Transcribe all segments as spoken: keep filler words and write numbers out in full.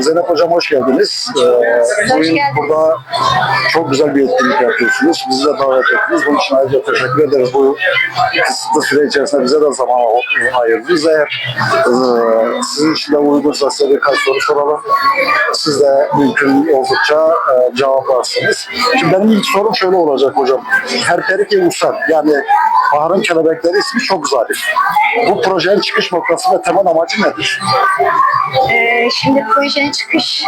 Zeynep Hocam, hoş geldiniz. Ee, Hoş bugün geldiniz. Burada çok güzel bir etkinlik yapıyorsunuz. Bizi de davet ettiniz. Bunun için ayrıca teşekkür ederiz. Bu kısıtlı süre içerisinde bize de zaman ayırdınız. Eğer e, sizin için de uygunsa, size birkaç soru soralım. Siz de mümkün oldukça e, cevaplarsınız. Şimdi benim ilk sorum şöyle olacak hocam. Perperi ke Usar, yani Baharın Kelebekleri ismi çok zarif. Bu projenin çıkış noktası ve temel amacı nedir? Ee, şimdi projenin çıkış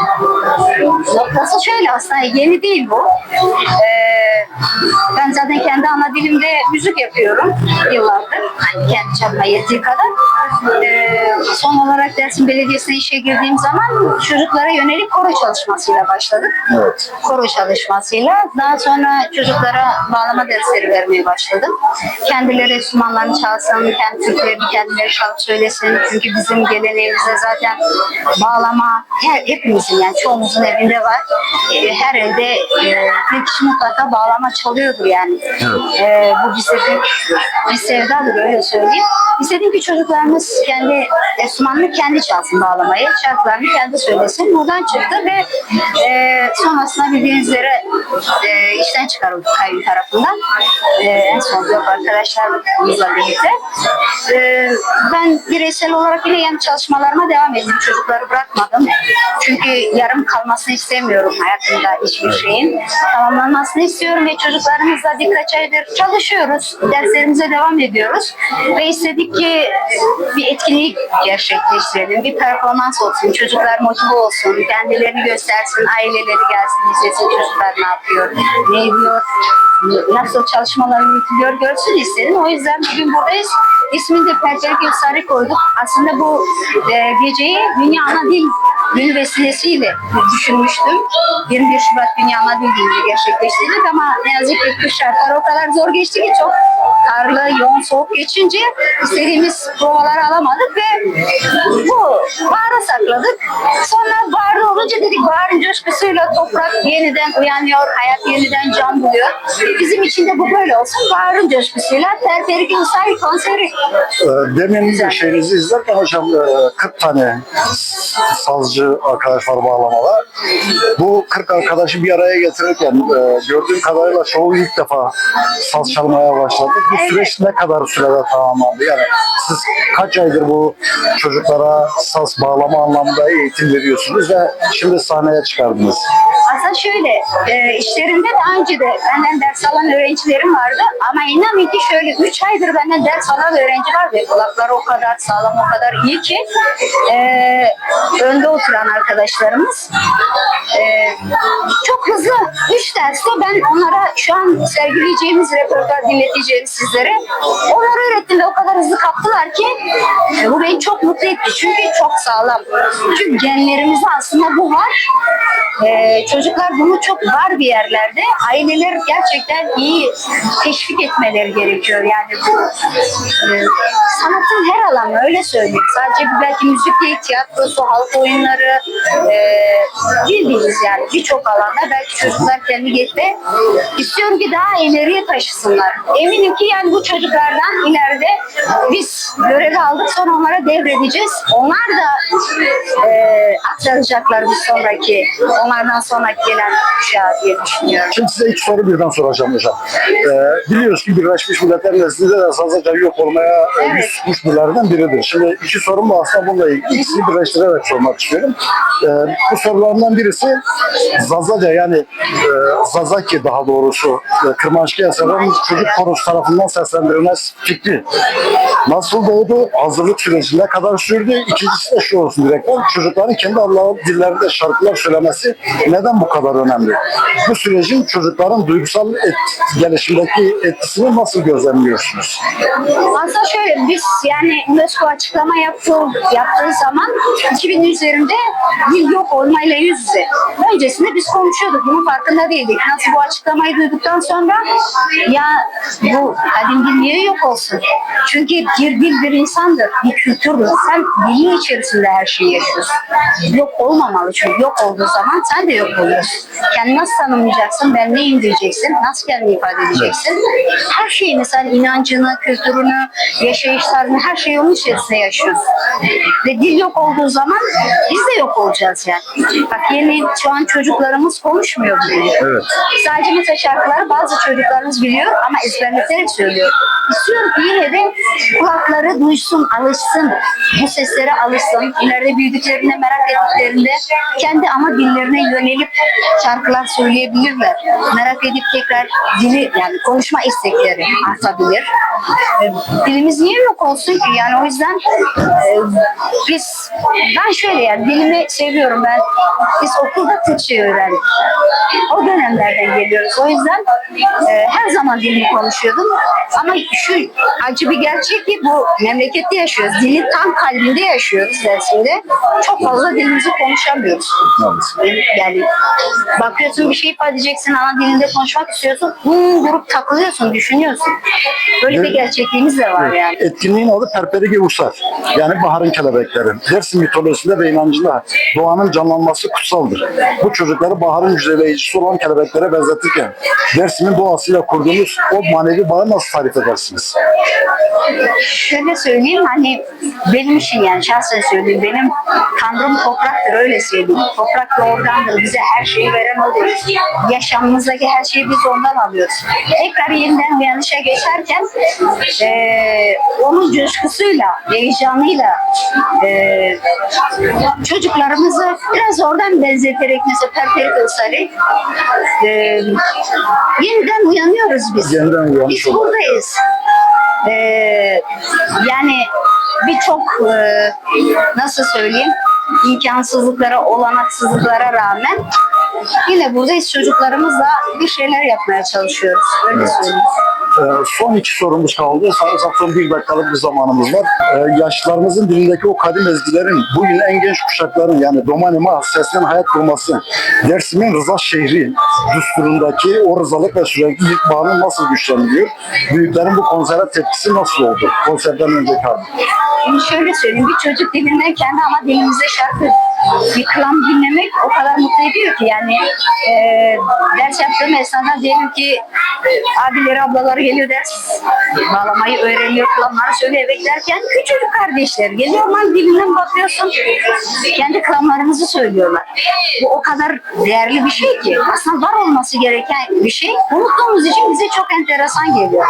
noktası şöyle, aslında yeni değil bu. Ee, ben zaten kendi ana dilimde müzik yapıyorum yıllardır. Hani kendi çapıma yettiği kadar. Ee, son olarak Dersim Belediyesi'ne işe girdiğim zaman çocuklara yönelik koro çalışmasıyla başladık. Evet. Koro çalışmasıyla. Daha sonra çocuklara bağlama dersleri vermeye başladım. Kendileri enstrümanlarını çalsın, kendi türkülerini kendileri çalıp söylesin. Çünkü bizim geleneğimizde zaten bağlama her, hepimizin, yani çoğumuzun evinde var. E, her evde e, bir kişi mutlaka bağlama çalıyordur yani. Evet. E, bu bize bir, bir sevdadır, öyle söyleyeyim. İstedim ki çocuklarımız kendi enstrümanını kendi çalsın, bağlamayı, şarkılarını kendi söylesin. Buradan çıktı ve e, sonrasında bildiğiniz üzere e, işten çıkarıldık kayyum tarafından. E, en son yok arkadaşlarımızla birlikte. E, ben bireysel olarak yine yani çalışmalarıma devam ettim. Çocukları bırakmadım. Çünkü yarım kalmasını istemiyorum hayatımda hiçbir şeyin. Tamamlanmasını istiyorum ve çocuklarımızla birkaç aydır çalışıyoruz. Derslerimize devam ediyoruz. Ve istedik ki bir etkinlik gerçekleştirelim, bir performans olsun, çocuklar motive olsun, kendilerini göstersin, aileleri gelsin, izlesin çocuklar ne yapıyor, ne ediyor, nasıl çalışmalar yürütülüyor görsün istedim. O yüzden bugün buradayız. İsmini de Perçelik Sarı koyduk. Aslında bu e, geceyi Dünya Ana Dil Günü vesilesiyle düşünmüştüm. yirmi bir Şubat Dünya Ana Dil Günü'nde gerçekleştirdik ama ne yazık ki kış şartları o kadar zor geçti ki çok karlı, yoğun, soğuk geçince istediğimiz provaları alamadık ve bu baharı sakladık. Sonra baharda olunca dedik baharın coşkusuyla toprak yeniden uyanıyor, hayat yeniden can buluyor. Bizim için de bu böyle olsun. Baharın coşkusuyla Perperiki Usay konseri. Ee, Demin şeyinizi izlerken hocam e, kırk tane sazcı arkadaş var bağlamada. Bu kırk arkadaşı bir araya getirirken e, gördüğüm kadarıyla çoğu ilk defa saz çalmaya başladı. Bu Evet. süreç ne kadar sürede tamamlandı? Yani siz kaç aydır bu çocuklara saz bağlama anlamında eğitim veriyorsunuz ve şimdi sahneye çıkardınız? Aslında şöyle, e, işlerinde daha önce de benden ders alan öğrencilerim vardı. Ama inanın ki şöyle üç aydır benden ders alan öğrenci var ve kulakları o kadar sağlam, o kadar iyi ki e, önde oturan arkadaşlarımız e, çok hızlı üç derste ben onlara şu an sergileyeceğimiz repertuar dinleteceğimiz sizlere onları öğrettim ve o kadar hızlı kaptılar ki e, bu beni çok mutlu etti. Çünkü çok sağlam. Çünkü genlerimizde aslında bu var. E, çocuklar bunu çok var bir yerlerde. Aileler gerçekten iyi teşvik etmeleri gerekiyor. Yani bu e, sanatın her alanı öyle söyleyeyim. Sadece bir belki müzik değil, tiyatrosu, halk oyunları, e, bildiğiniz yani birçok alanda belki çocuklar kendi geçti. İstiyorum ki daha ileriye taşısınlar. Eminim ki yani bu çocuklardan ileride biz görevi aldık sonra onlara devredeceğiz. Onlar da e, aktaracaklar bir sonraki, onlardan sonraki gelen kuşağa diye düşünüyorum. Şimdi size iki soru birden soracağım hocam. Ee, biliyoruz ki Birleşmiş Milletler nezdinde de Zazaca yok olmaya e, Evet. yüz tutmuş dillerden biridir. Şimdi iki sorum var aslında bununla ilgili. İkisini birleştirerek sormak istiyorum. Ee, bu sorularımdan birisi Zazaca yani e, Zazaki daha doğrusu e, Kırmançki eserlerin çocuk korosu tarafından seslendirilmesi fikri nasıl doğdu? Hazırlık süreci ne kadar sürdü? İkincisi de şu olsun direkt. Çocukların kendi Allah'ın dillerinde şarkılar söylemesi neden bu kadar önemli? Bu sürecin çocukların duygusal et, gelişimdeki etkisini nasıl gözlemliyorsunuz? Aslında şöyle biz yani UNESCO açıklama yaptığı, yaptığı zaman iki bin üzerinde dil yok olmayla yüz yüze. Öncesinde biz konuşuyorduk, bunun farkında değildik. Nasıl bu açıklamayı duyduktan sonra ya bu kadim dil niye yok olsun? Çünkü bir dil bir insandır, bir kültürdür. Sen dilin içerisinde her şeyi yaşıyorsun. Yok olmamalı çünkü yok olduğu zaman Sen de yok oluyorsun. Kendini nasıl tanımlayacaksın? Ben neyim diyeceksin. Nasıl kendini ifade edeceksin? Her şeyi, mesela inancını, kültürünü, yaşayış tarzını, her şeyi onun içerisinde yaşıyoruz. Ve dil yok olduğu zaman biz de yok olacağız yani. Bak, yeni şu an çocuklarımız konuşmuyor bu dili. Evet. Sadece mesela şarkıları bazı çocuklarımız biliyor ama ezberleterek söylüyor. İstiyorum ki yine de kulakları duysun, alışsın. Bu seslere alışsın. İleride büyüdüklerinde, merak ettiklerinde kendi ana dillerine yönelip şarkılar söyleyebilirler. Merak edip tekrar dili, yani konuşma istekleri artabilir. E, Dilimiz niye yok olsun ki? Yani o yüzden e, biz, ben şöyle yani dilimi seviyorum ben. Biz okulda Türkçe öğrendik. O dönemlerden geliyoruz. O yüzden e, her zaman dilimi konuşuyordum. Ama şu acı bir gerçek ki bu memlekette yaşıyoruz. Dilin tam kalbinde yaşıyoruz Dersim'de. Çok fazla dilimizi konuşamıyoruz. Maalesef. Yani bakıyorsun bir şey ifade edeceksin, ana dilinde konuşmak istiyorsun. Hmm, durup takılıyorsun, düşünüyorsun. Böyle bir gerçekliğimiz de var yani. Etkinliğin adı Perperigê Usar, yani baharın kelebekleri. Dersim mitolojisinde ve inancında doğanın canlanması kutsaldır. Bu çocukları baharın müjdeleyicisi olan kelebeklere benzetirken Dersim'in doğasıyla kurduğunuz o manevi bağı nasıl tarif edersiniz? Şöyle söyleyeyim, hani benim için, yani şahsen söyleyeyim, benim tanrım topraktır, öyle söyleyeyim. Toprak doğurgandır, bize her şeyi veren odur. Yaşamımızdaki her şeyi biz ondan alıyoruz. Tekrar yeniden uyanışa geçerken eee, onun coşkusuyla, heyecanıyla eee, çocuklarımızı biraz oradan benzeterek, mesela Perperik Usar'ı eee, yeniden uyanıyoruz biz. Yeniden uyanmış. Biz buradayız. Eee, yani birçok eee, nasıl söyleyeyim, imkansızlıklara, olanaksızlıklara rağmen yine buradayız. Çocuklarımızla bir şeyler yapmaya çalışıyoruz. Öyle söyleyeyim. Ee, son iki sorumuz kaldı. Sanırsam son bir dakikalık bir zamanımız var. Ee, yaşlılarımızın dilindeki o kadim ezgilerin bugün en genç kuşakların, yani domanê ma, seslen hayat bulması, Dersim'in Rıza şehri düsturundaki o rızalık ve süreklilik bağını nasıl güçlendiriyor? Büyüklerin bu konsere tepkisi nasıl oldu? Konserden önceki hali. Şimdi şöyle söyleyeyim, bir çocuk dilinden kendi ana dilimizde şarkı, bir klam dinlemek o kadar mutlu ediyor ki yani e, ders yaptığım esnada diyelim ki e, abileri, ablaları geliyor ders bağlamayı öğreniyor, klamları söylüyor eve giderken küçücük kardeşler geliyor, normal dilinden bakıyorsun kendi klamlarımızı söylüyorlar. Bu o kadar değerli bir şey ki, aslında var olması gereken bir şey. Unuttuğumuz için bize çok enteresan geliyor.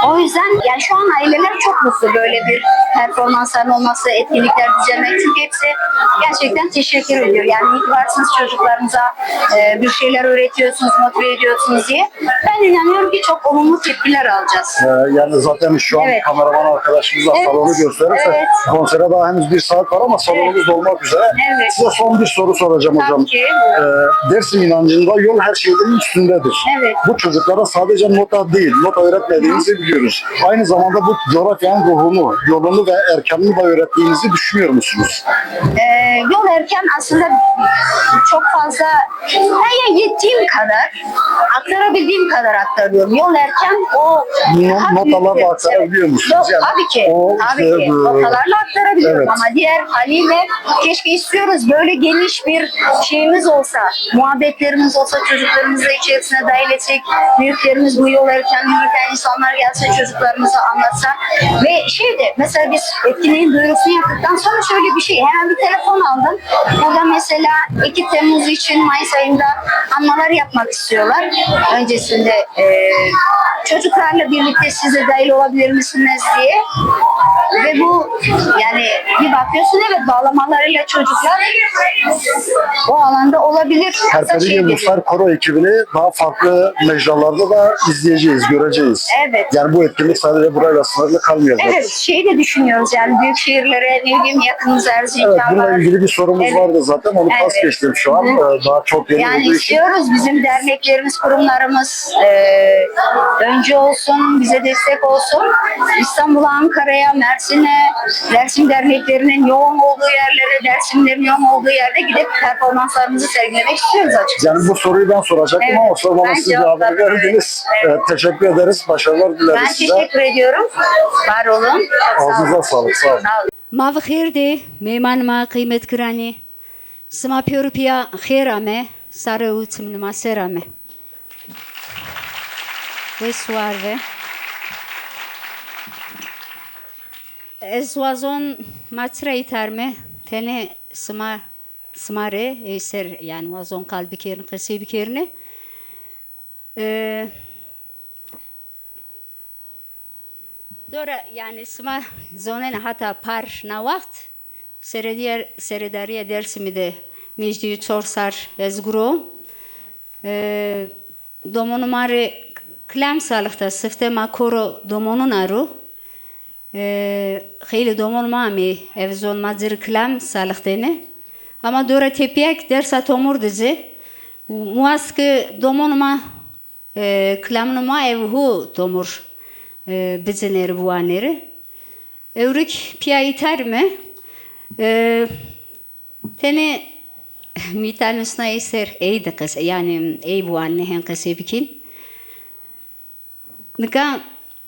O yüzden yani şu an aileler çok mutlu böyle bir performansların olması, etkinlikler düzenlemek. Çünkü hepsi gerçekten teşekkür ediyor. Yani iyi ki varsınız, çocuklarımıza e, bir şeyler öğretiyorsunuz, motive ediyorsunuz diye. Ben inanıyorum ki çok olumlu tepkiler alacağız. Ee, yani zaten şu an kameraman arkadaşımız da salonu gösterirse konsere daha henüz bir saat var ama salonumuz dolmak üzere. Evet. Size son bir soru soracağım hocam. Tabii ki. Ee, Dersim inancında yol her şeyin üstündedir. Evet. Bu çocuklara sadece nota değil, nota öğretmediğinizi biliyoruz. Aynı zamanda bu coğrafyanın ruhunu, yolunu ve erkanını da öğrettiğinizi düşünüyor musunuz? Ee, yol erken aslında çok fazla, yani yettiğim kadar, aktarabildiğim kadar aktarıyorum. Yol erken o notalarla aktarabiliyor musunuz? Yok, yani tabii ki. Tabii ki. Notalarla aktarabiliyorum ama diğer haliyle keşke istiyoruz böyle geniş bir şeyimiz olsa, muhabbetlerimiz olsa, çocuklarımızı da içerisine dahil etsek, büyüklerimiz bu yol erken yürürken insanlar gelse çocuklarımıza anlatsa ve şey de mesela biz etkinliğin duyurusunu yaptıktan sonra şöyle bir şey, hemen bir telefon aldım. Burada mesela iki Temmuz için Mayıs ayında anmalar yapmak istiyorlar. Öncesinde e, çocuklarla birlikte siz de dahil olabilir misiniz diye. Ve bu yani bir bakıyorsun, evet, bağlamalarıyla çocuklar o alanda olabilir. Perperi Yıldızlar Koro ekibini daha farklı mecralarda da izleyeceğiz, göreceğiz. Evet. Yani bu etkinlik sadece burayla sınırlı kalmayacak. Evet, şeyi de düşünüyoruz yani büyük şehirlere, ne bileyim, yakınımız Erzincan var. Evet, bununla ilgili bir sorumuz vardı zaten, onu pas geçtim şu an. Ee, daha çok yeni olduğu için. Yani istiyoruz bizim derneklerimiz, kurumlarımız e, öncü olsun, bize destek olsun. İstanbul'a, Ankara'ya, Mersin'e, Dersim derneklerinin yoğun olduğu yerlere, Dersimlerin yoğun olduğu yerde gidip performanslarımızı sergilemek istiyoruz açıkçası. Yani bu soruyu ben soracaktım ama sormama siz cevabını verdiniz. Evet. Ee, teşekkür ederiz. Başarılar dileriz size. Ben teşekkür ediyorum. Var olun. Çok sağ olun. Ağzınıza sağlık. Sağ olun. Ma bi xêr dê, mêman ma qîmetgiranî. Sima pêro pîya xêr ame, sare û çimnê ma ser ame. Wes û war ve. Ez wazon ma çira îtarme, tenê sima, sima rê ey ser, yanî wazon qal bikêrin, qesey bikêrine. E, Dora, yanî sima zonenê hata par na waxt seredîyer-, seredarîya Dêrsimî de nêjdîyê çor sar ez guro. E, domonê ma rê kilam salixta, sifte ma koro domonûna ro. E, xeylê domonê ma amê eve zonê ma ci rê kilam salixtêne. Ama dora tepîya kî dersa tomur de ci. Muas ke domonê ma E, kilamûnê ma eve ho tomur, e, bicinêrê, biwanêrê. Ewro kî pîya îtarîme, e, tenê mi îta nusna ey ser ey de qese, yanî ey biwanîne, hen qesey bikîn. Nika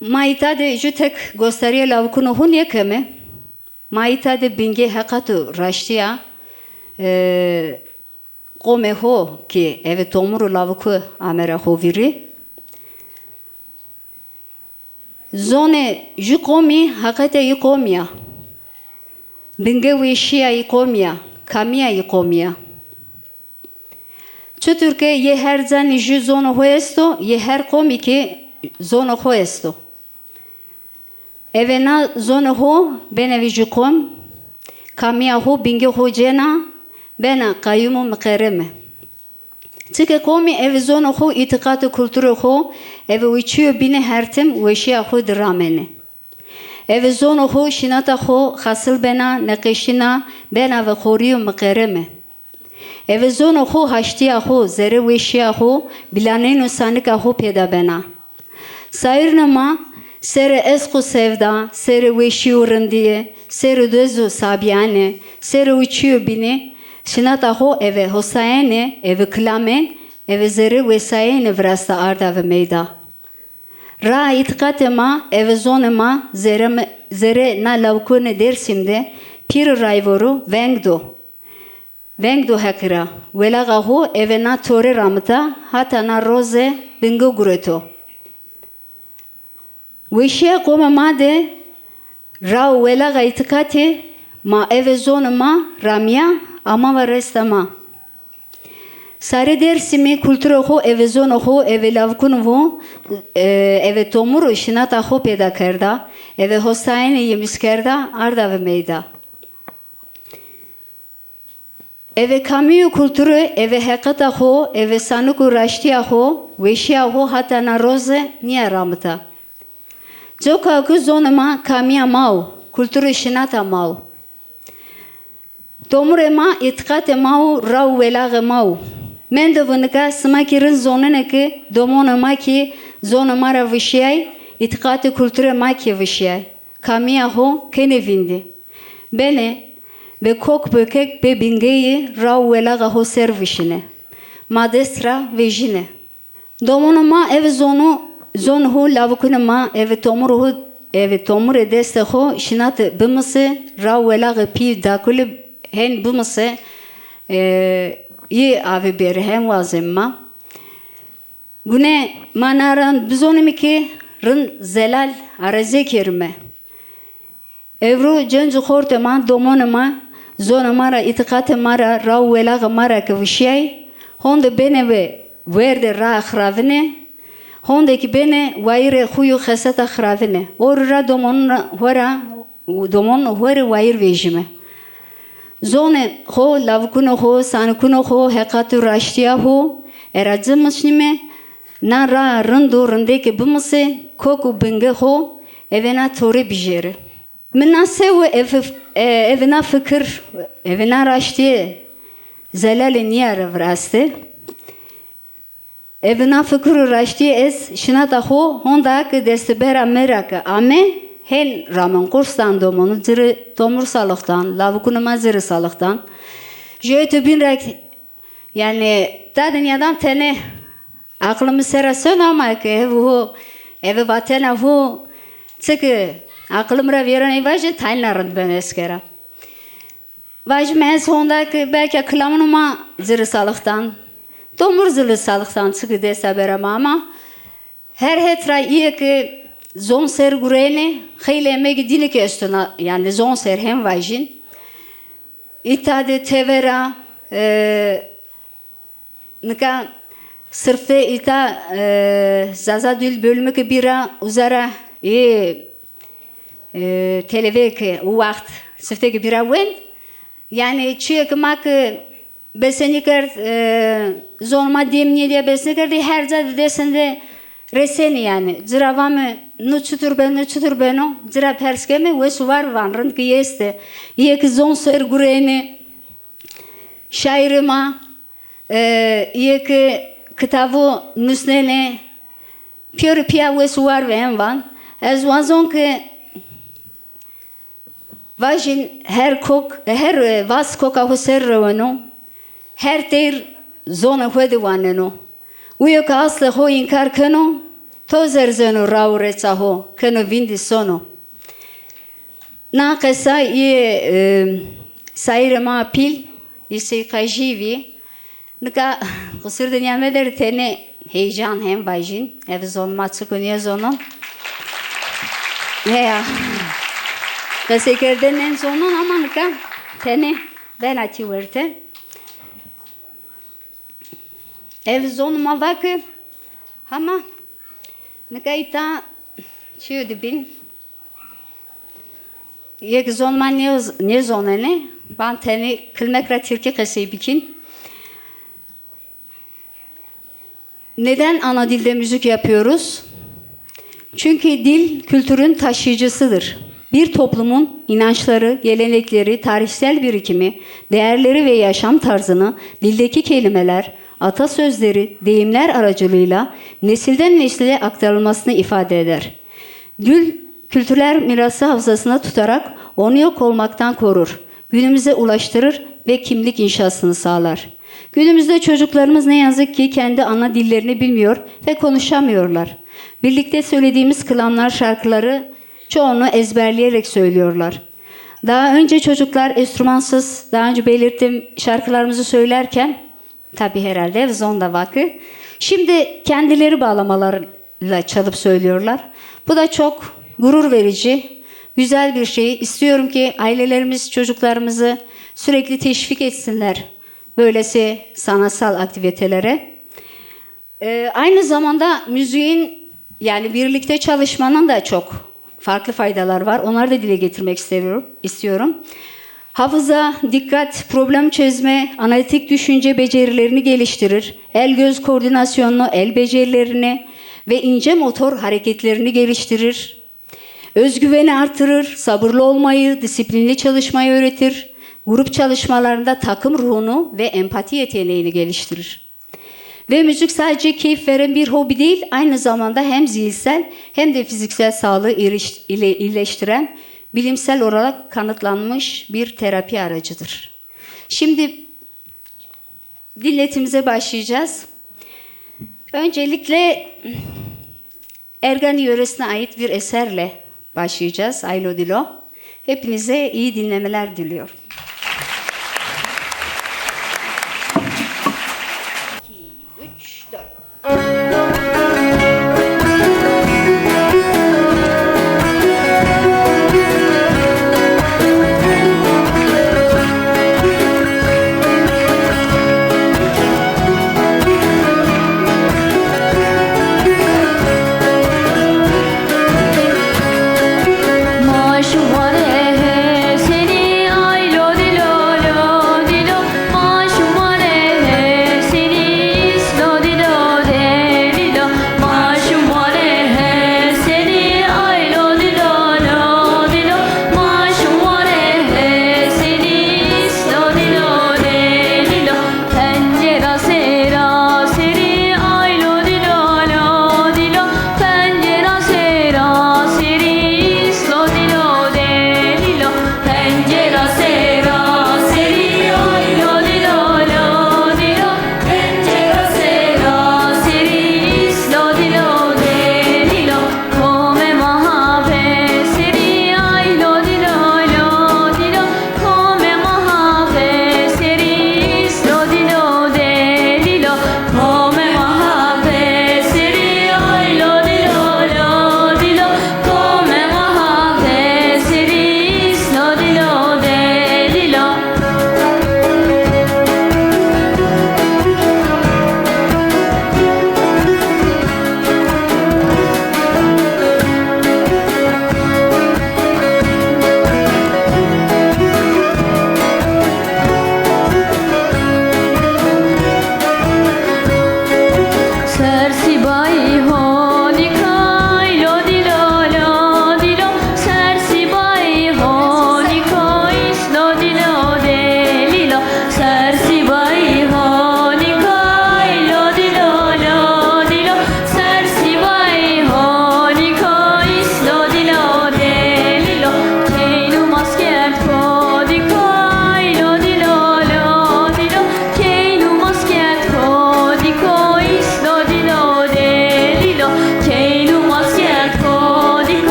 ma îta de ju tek gostarîya lawikûnê ho nêkeme. Ma îta de bingê heqet û raştîya, e, qomê ho kî eve tomur û lawikû ame ra xo vîrî. Zonê ju qomî heqetê yi qomî ya. Bingê weşîya yi qomî ya, kamîya yi qomî ya. Çitur ke yê her canî ju zonê xo esto, yê her qomî kî zonê xo esto. Eve na zonê xo benê ve ju qom, kamîya xo bingê xo cêna, bena qayûm û miqereme. Çike qomî eve zonê xo, îtîqat û kulturê xo, eve weçîyo bîne her tim weşîya xo di ramenê. Eve zonê xo, şînata xo xasil bena, neqeşîna, bena ve qorî û miqereme. Eve zonê xo, haştîya xo, zerê weşîya xo, bîlanên û sanika xo pêda bena. Saîrnê ma serê eşq û sewda, serê weşî û rindîye, serê dez û sabîyanê, serê weçîyo bîne, şînata xo eve hosayenê, eve kilamên, eve zerê wesayêne virasta arda ve meyda. Raa îtîqatê ma, eve zonê ma, zerê mi-, zerê na lawikûnê Dêrsim de pîrî rayvoro veng do. Veng do Heqî ra. Welaxa xo eve na tore ramita, hata na roze binge gureto. Weşîya qomê ma de ra û welaxa îtîqatê ma eve zonê ma ramîya, ama va resta ma. Sarê Dêrsimî kulturê xo, eve zonê xo, eve lawikûnê xo, e, eve tomur û şînata xo pêda kerda, eve hosayenê yê mis kerda, arda ve meyda. Eve kamî û kulturî, eve heqeta xo, eve sanik û raştîya xo, weşîya xo hata na roze nîya ramita. Coka ke zonê ma kamîya ma o, kultur û şinata ma o. Tomurê ma, îtîqatê ma o, ra û welaxê ma o. Mendo ve nika sima kî rind zonenê ke domonê ma kî zonê ma ra vişîyay, îtîqat û kulturê ma kî vişîyay. Kamîya xo kenê vîndî. Benê, be kok be kek be bingeyî ra û welaxa xo ser vişînê. Ma dest ra vejînê. Domonê ma eve zono, zonê xo, lavikûnê ma eve tomurê xo, eve tomurê destê xo şinate bimisê, ra û welaxê pî dakulî hen bimisê, e, yê ave bêrê, hen wazê ma. Gune ma na rind bizonîme ke rind zelal areze kerîme. Ewro cenc û xortê ma, domonê ma, zonê ma ra, îtîqatê ma ra, ra û welaxê ma ra ke vişîyay, honde benê ve werdê raa xiravine, honde kî benê wayîrê xuy û xesleta xiravine. Ewro ra domonûn ra ho ra, domonûn ho rê wayîr vejîme. Zonê xo, lavikûnê xo, sanikûnê xo, heqat û raştîya xo era ci misnîme, na raa rind û rindê ke bimisê, kok û bingê xo eve na tore bijêrê. Mi na sewe eve, e, eve na fikir, eve na raştîye zelalê nîya ra viraste. Eve na fikir û raştîye ez şinata xo honda ke destebera mi ra ke ame, hen ramen, kurs dan domonû, ci rê tomur salix dan, lavikûnê ma ci rê salix dan. Jeyo to bîn ra ke, yanî, ta dinya dan tenê aqilê mi ser ra sono ama ke eve ho, eve vatena ho, çike aqilê mi ra vêrena ey vajê, tayna rind beno eskera. Vajîme ez honda ki belka kilamûnê ma ci rê salix dan. Tomur ci rê salix dan, çiki desta bera ma ama. Her het ra îyê ki zon ser gurenê, xeylê emegê dînî ki esto na, yanî zon ser hem vajîn. Îta de tevera, e, nika sirf de îta, e, Zaza Dil bölümü ki bîra uza ra, e, e, televê ki o waxt sifte ki bîra wend. Yanî çîyê ki ma ki besenî kerd, e, zon ma dîm nîyê diye besenî kerdî, her ca de destên de resenî yanî. Ci ra vame, no çitur beno, no çitur beno, ci ra pers keme, wes û war van, rind ki estê. Îyê ki zon ser gurenê, şaîrê ma, e, îyê ki kitavû nusnenê, pîyorî pîya wes û war ve en van. Ez wazon ki vajîn her kok, her, e, vas koka xo ser reweno, her teyr zonê xo de waneno. Uyo ke aslê xo înkar keno, toz erzeno ra û reça xo, keno vîndî sono. Na qesa îyê, e, saîrê ma pîl, Îsey Qajî vî. Nika qusur de nîyameder tenê heyecan hem vajîn. Ev zon ma çik o nêzonon. Heya. Qeseykerdene nêzonon ama nika tenê bena tî werte. Ev zon ma va ki hama nika îta çîyo dibîn. Yek zon ma nêz-, nêzonenê, ban tenê kilmek ra tirkî qesey bikîn. Neden ana dilde müzik yapıyoruz? Çünkü dil kültürün taşıyıcısıdır. Bir toplumun inançları, gelenekleri, tarihsel birikimi, değerleri ve yaşam tarzını dildeki kelimeler, atasözleri, deyimler aracılığıyla nesilden nesile aktarılmasını ifade eder. Dil, kültürel mirası hafızasında tutarak onu yok olmaktan korur, günümüze ulaştırır ve kimlik inşasını sağlar. Günümüzde çocuklarımız ne yazık ki kendi ana dillerini bilmiyor ve konuşamıyorlar. Birlikte söylediğimiz kılamlar, şarkıları çoğunu ezberleyerek söylüyorlar. Daha önce çocuklar enstrümansız, daha önce belirttim, şarkılarımızı söylerken, tabii herhalde zon da vakı, şimdi kendileri bağlamalarla çalıp söylüyorlar. Bu da çok gurur verici, güzel bir şey. İstiyorum ki ailelerimiz çocuklarımızı sürekli teşvik etsinler böylesi sanatsal aktivitelere. Ee, aynı zamanda müziğin, yani birlikte çalışmanın da çok farklı faydaları var. Onları da dile getirmek istiyorum, istiyorum. Hafıza, dikkat, problem çözme, analitik düşünce becerilerini geliştirir. El-göz koordinasyonunu, el becerilerini ve ince motor hareketlerini geliştirir. Özgüveni artırır, sabırlı olmayı, disiplinli çalışmayı öğretir. Grup çalışmalarında takım ruhunu ve empati yeteneğini geliştirir. Ve müzik sadece keyif veren bir hobi değil, aynı zamanda hem zihinsel hem de fiziksel sağlığı iriş-, ile-, iyileştiren, bilimsel olarak kanıtlanmış bir terapi aracıdır. Şimdi dinletimize başlayacağız. Öncelikle Ergani yöresine ait bir eserle başlayacağız. Aylo Dilo. Hepinize iyi dinlemeler diliyorum.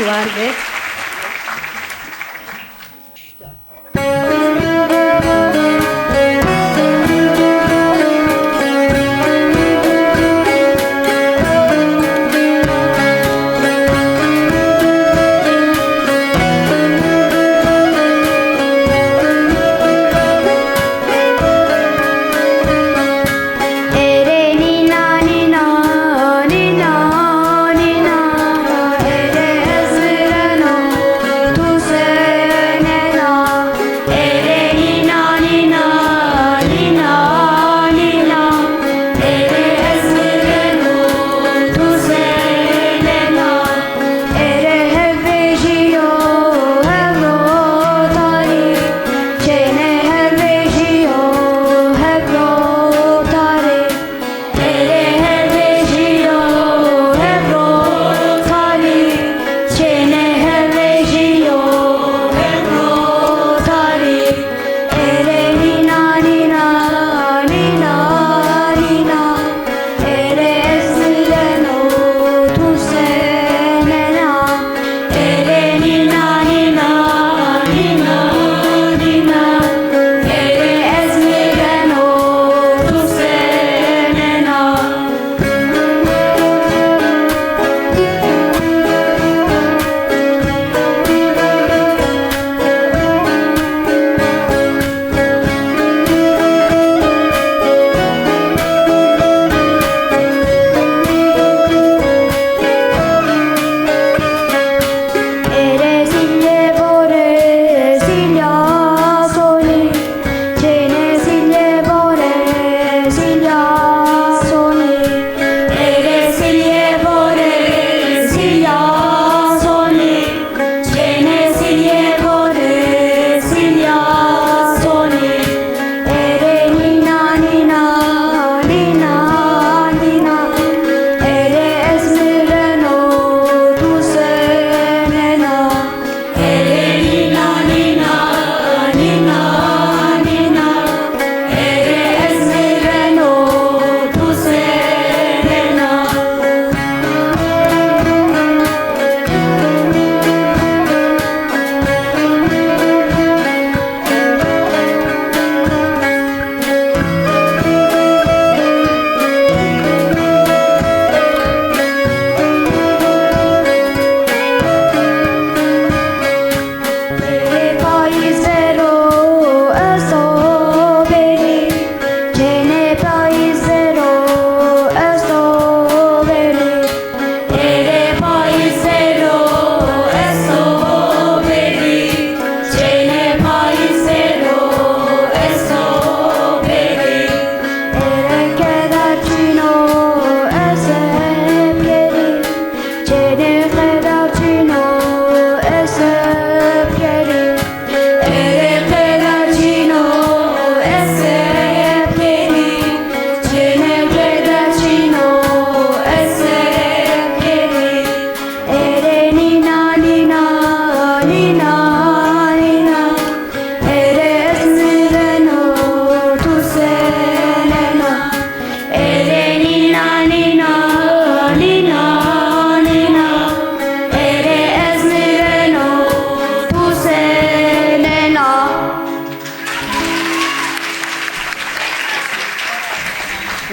Var ve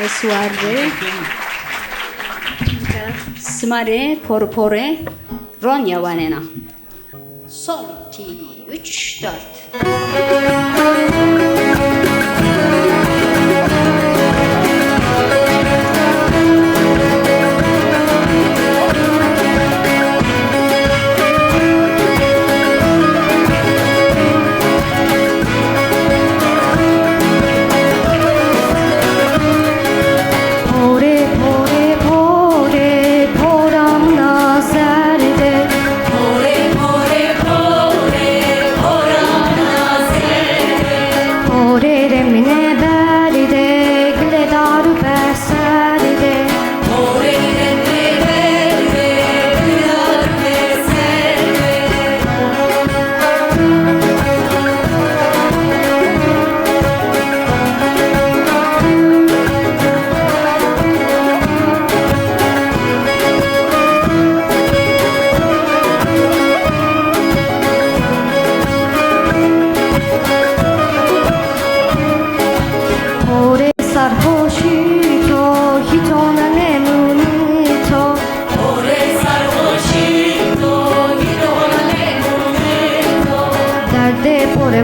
Wes û war be. Sima rê por por ê ronya wanena. Son, iki, üç, dört.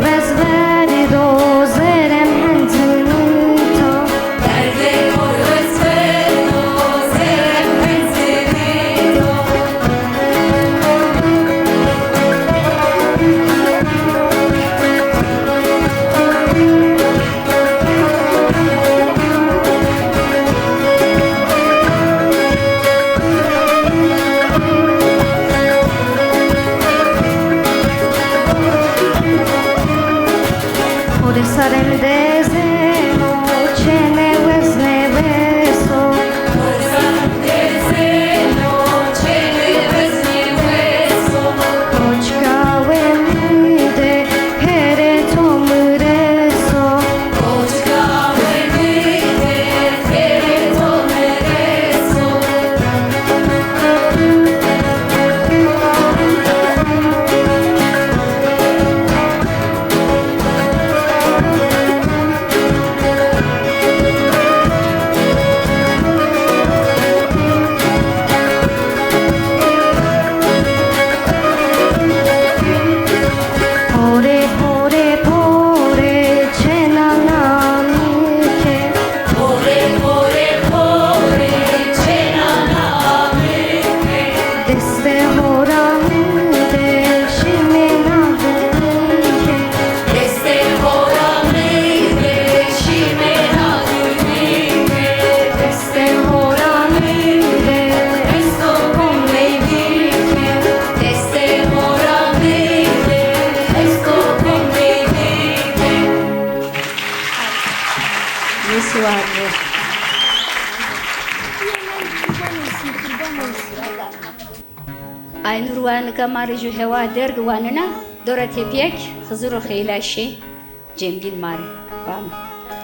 Wes verdo zerem henzini to. Derdê xo wes verdo zerem henzini to. Xo de sarem dezeno, çene wezne weso. Koçka we mi de, here to mi reso. Pore, pore, pore, çena namike. Pore, pore, pore, çena namike. Destê xo ra mi de, şime na dimike. Destê xo ra mi de, şime na dimike. Destê xo ra mi de, esto komey bike. Destê xo ra mi de, esto komey bike. Wes war bo. Aynur wa nika ma rê ju hewa derg wanena, dora tepiyek Xizir û Xeyla şî cembîn ma rê. Vano.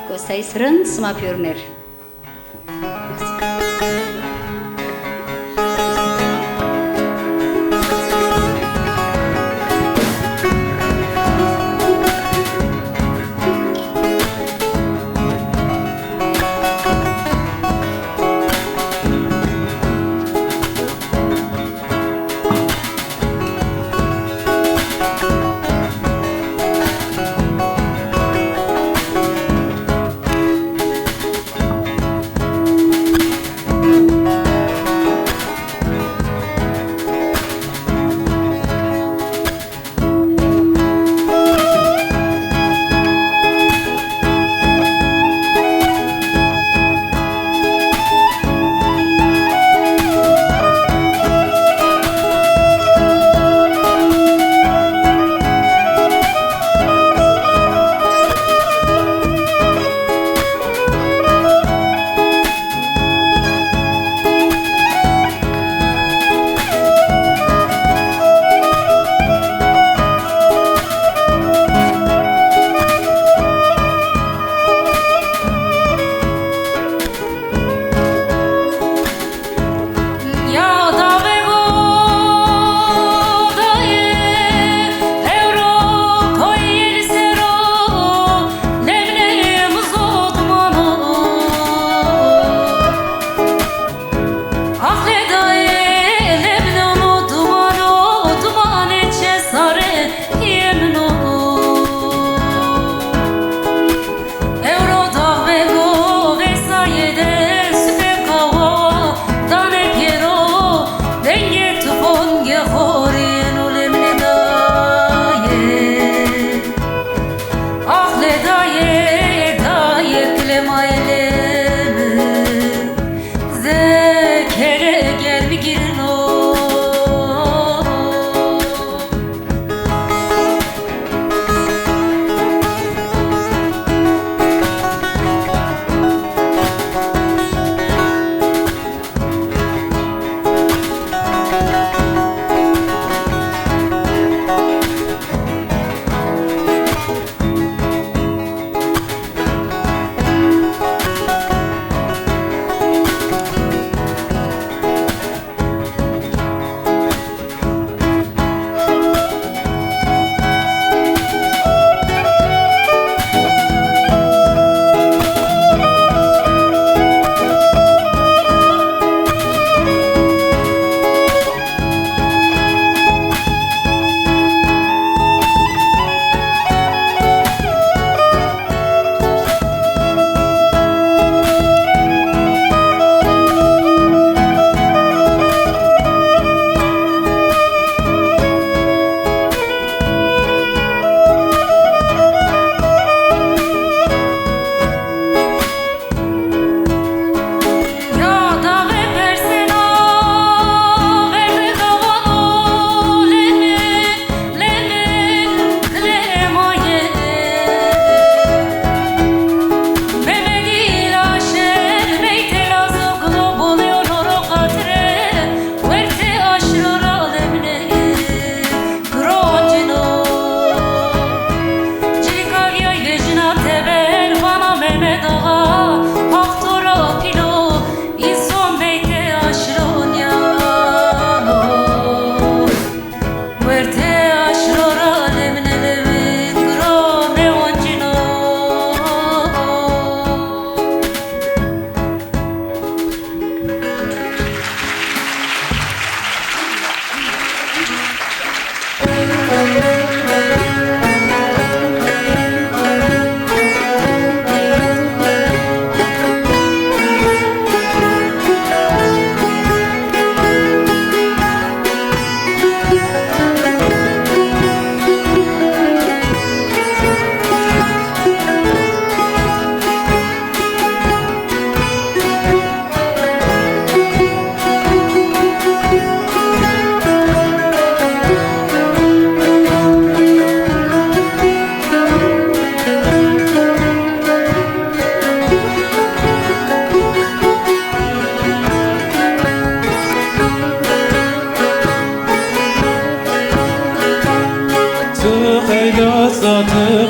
Kosayîs rind, sima pêrune rê.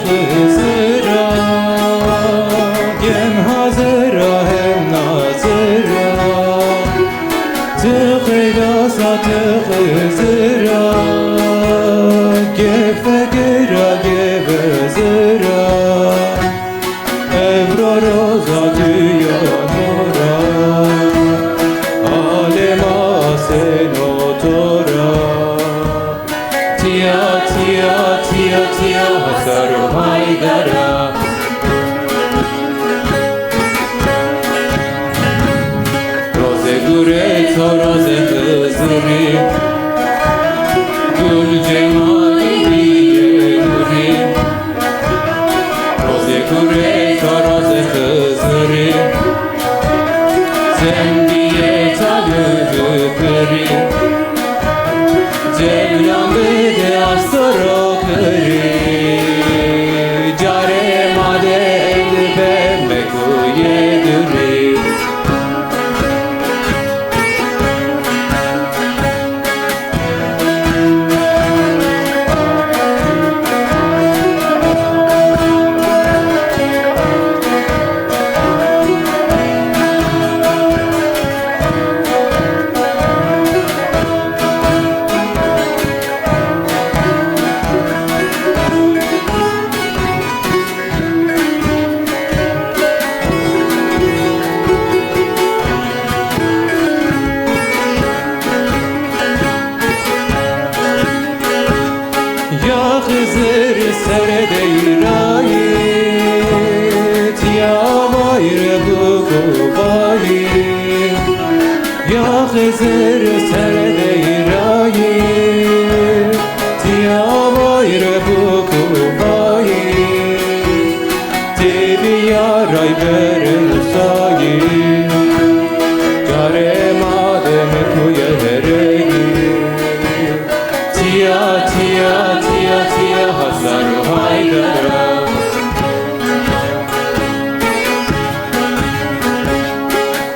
Xizira, gem hazira hem nazira. Ti xeylasa ti Xizira, ge fegira ge vezira. Evro roza tu ya nora, alema seno tora. Tiya, tiya, tiya, tiya, Hazar û Haydara. Rozê gure to rozê Xizirî, gul cemalî bîyê nurî. Rozê gure to rozê Xizirî, zembîyê talû pirî. Cewlan bide astoro kirî, carê ma de ey di be mekuyê durî. Ya Xizir sere deyrayî, tiya vayre bûk û bayî. Ya Xizir sere deyrayî, tiya vayre bûk û bayî. Ti bîya Rayber Musayî, carê ma de mekuye hereyî. Tiya, tiya, tiya, tiya, Hazar û Haydara.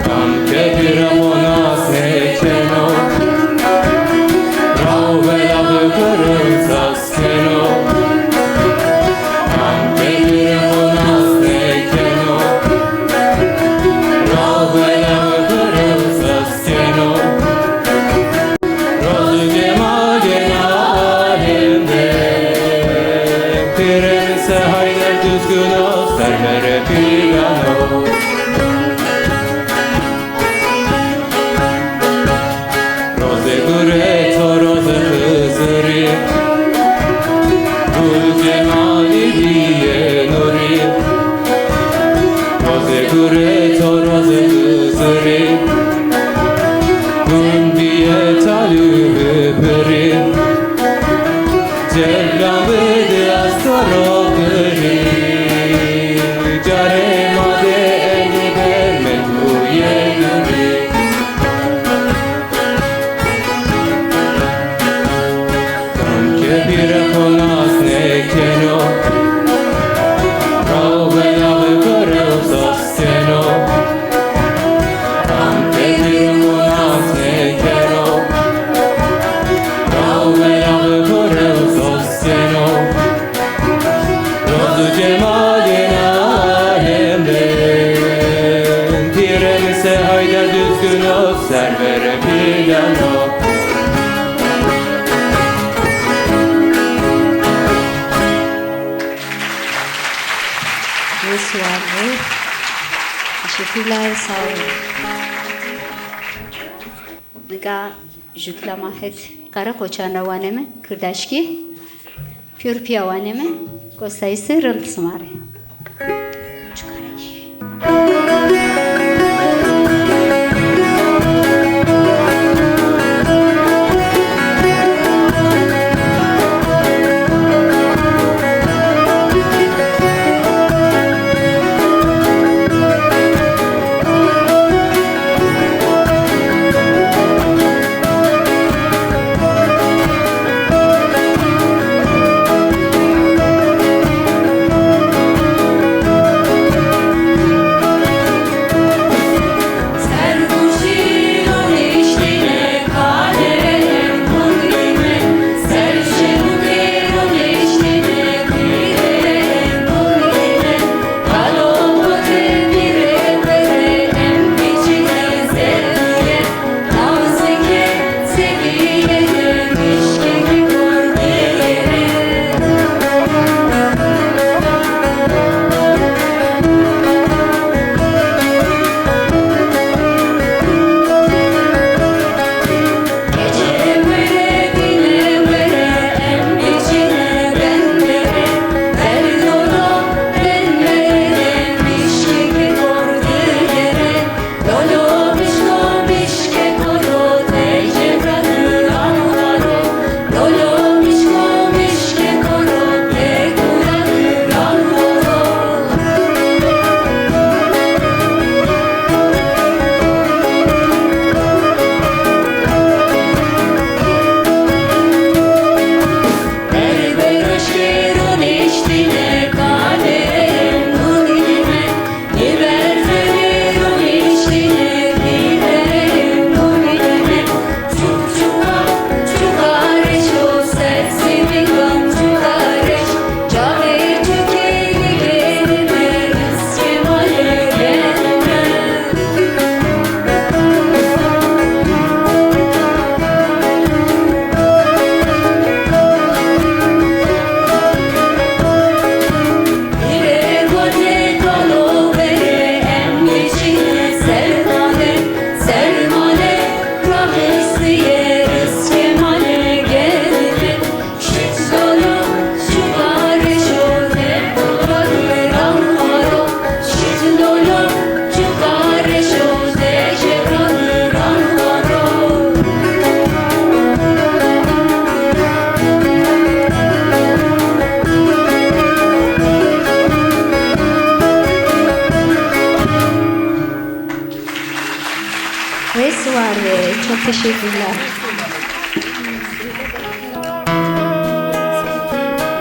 Kam ke pîre xo nas nêkeno, raw velaxê xo rew sas keno. Kam ke pîre xo nas nêkeno, raw velaxê xo rew sas keno. Roz û cemalê na alem de, pîrê mi se Hayder Düzgün o, serverê pîlan o. Rozê gure to rozê Xizirî, gul cemalî bîyê nurî. Rozê gure to rozê Xizirî, gul bîyê talû pirî. Cewlan bide astoro kirî, carê ma de ey di be mekuyê durî. Kam ke pîre xo nas nêkeno, raw velaxê xo rew sas keno. Kam ke pîre xo nas nêkeno, raw velaxê xo rew sas keno. Roz û cemalê na alem de, pîrê mi se Hayder Düzgün o, serverê pîlan o. Wes war bo. Teşekkürler, sağ olun. Nika ju kilama het Karekoçan ra waneme, kirdaşkî. Pîyor pîya waneme, gostayîsê rind sima rê. Teşekkürler.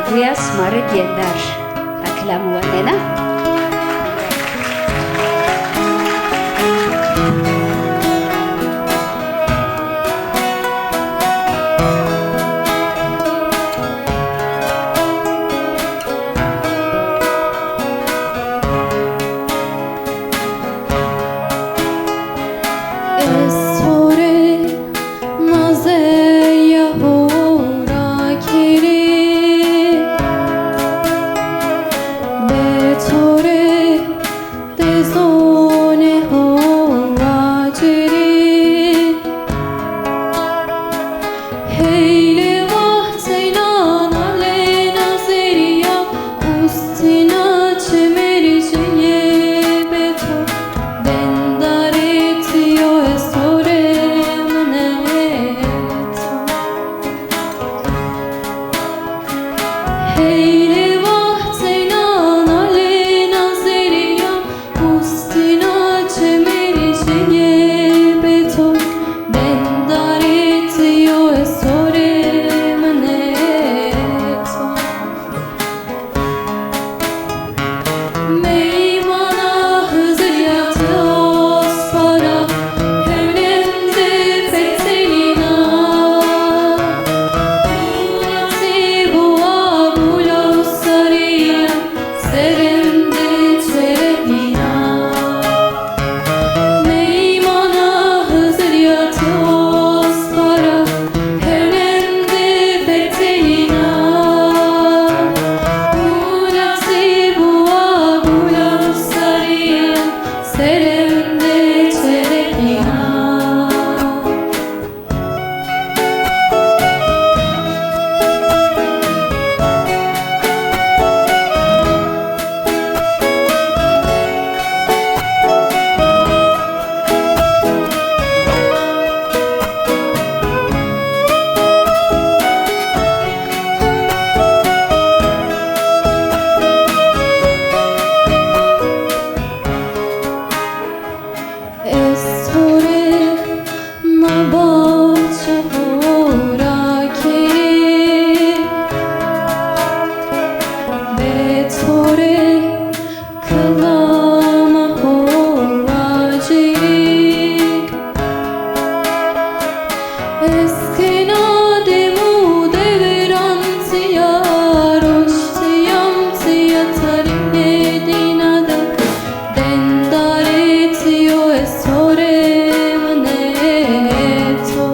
Guya sima rê Gêndar a kilamî wanena. Ez to rê nazeya ho ra kerî, be to rê dezonê ho acerî. Heylê vahteyna nalê nazerîya, ustîna çemerî jeyê be to. Dendarê ti yo, ez to rê minet o. Heylê vahteyna nalê nazerîya, ustîna çemerî jeyê be to. Dendarê ti yo, ez to rê minet o. Meymana Xizirîya ti ospara, hewnên de fetelîna. Gula ti buwa, gula û sarîya, serên de çerenîna. Meymana Xizirîya ti ospara, hewnên de fetelîna. Gula ti buwa, gula û sarîya, serên de çerenîna. Ez to rê na baxçe ho ra kerî, be to rê kilama ho acerî. Ez kena dem û dewiran tiya, roştîyam tiya tarînê dîna de. Dendarê ti yo, ez to rê minet o.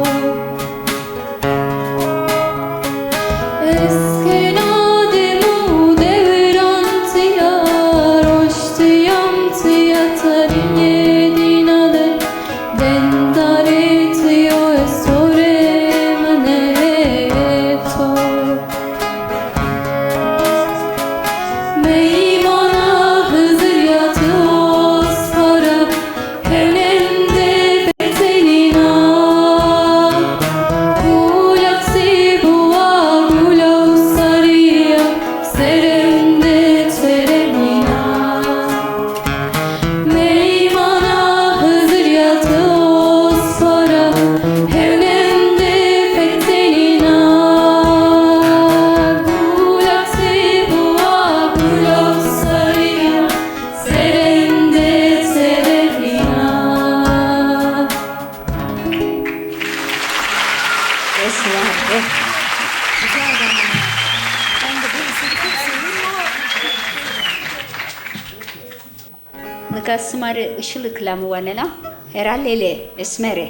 Ez kena dem û dewiran tiya, roştîyam tiya tarînê dîna de. Dendarê ti yo, ez to rê minet o. Meymana Xizirîya ti ospara, hewnên de fetelîna. Gula ti buwa, gula û sarîya, serên de çerenîna. Meymana Xizirîya ti ospara, hewnên de fetelîna. Gula ti buwa, gula û sarîya, serên de çerenîna. Bes var, eh. Nika sima rê Işıl kilamî wanena, Hera Lele, Esmere.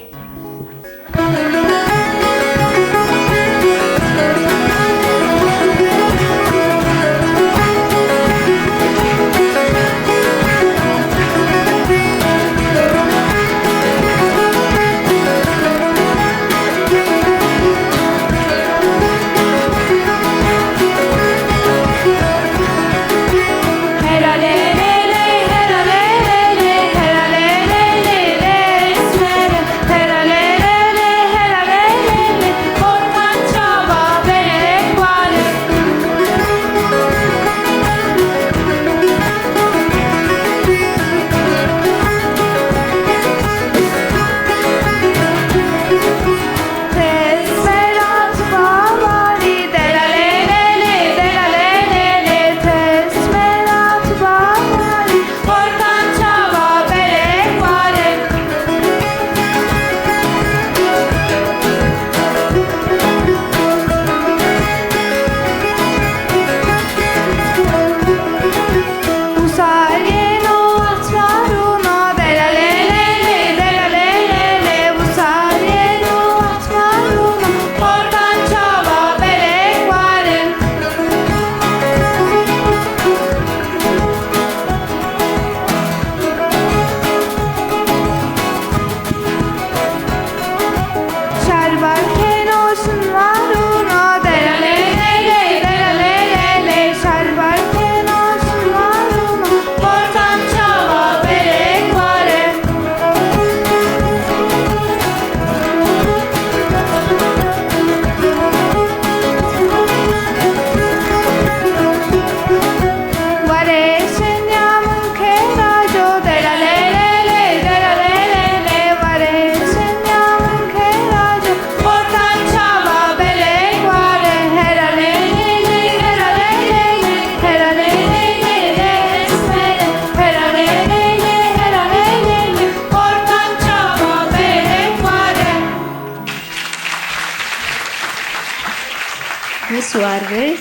Bey.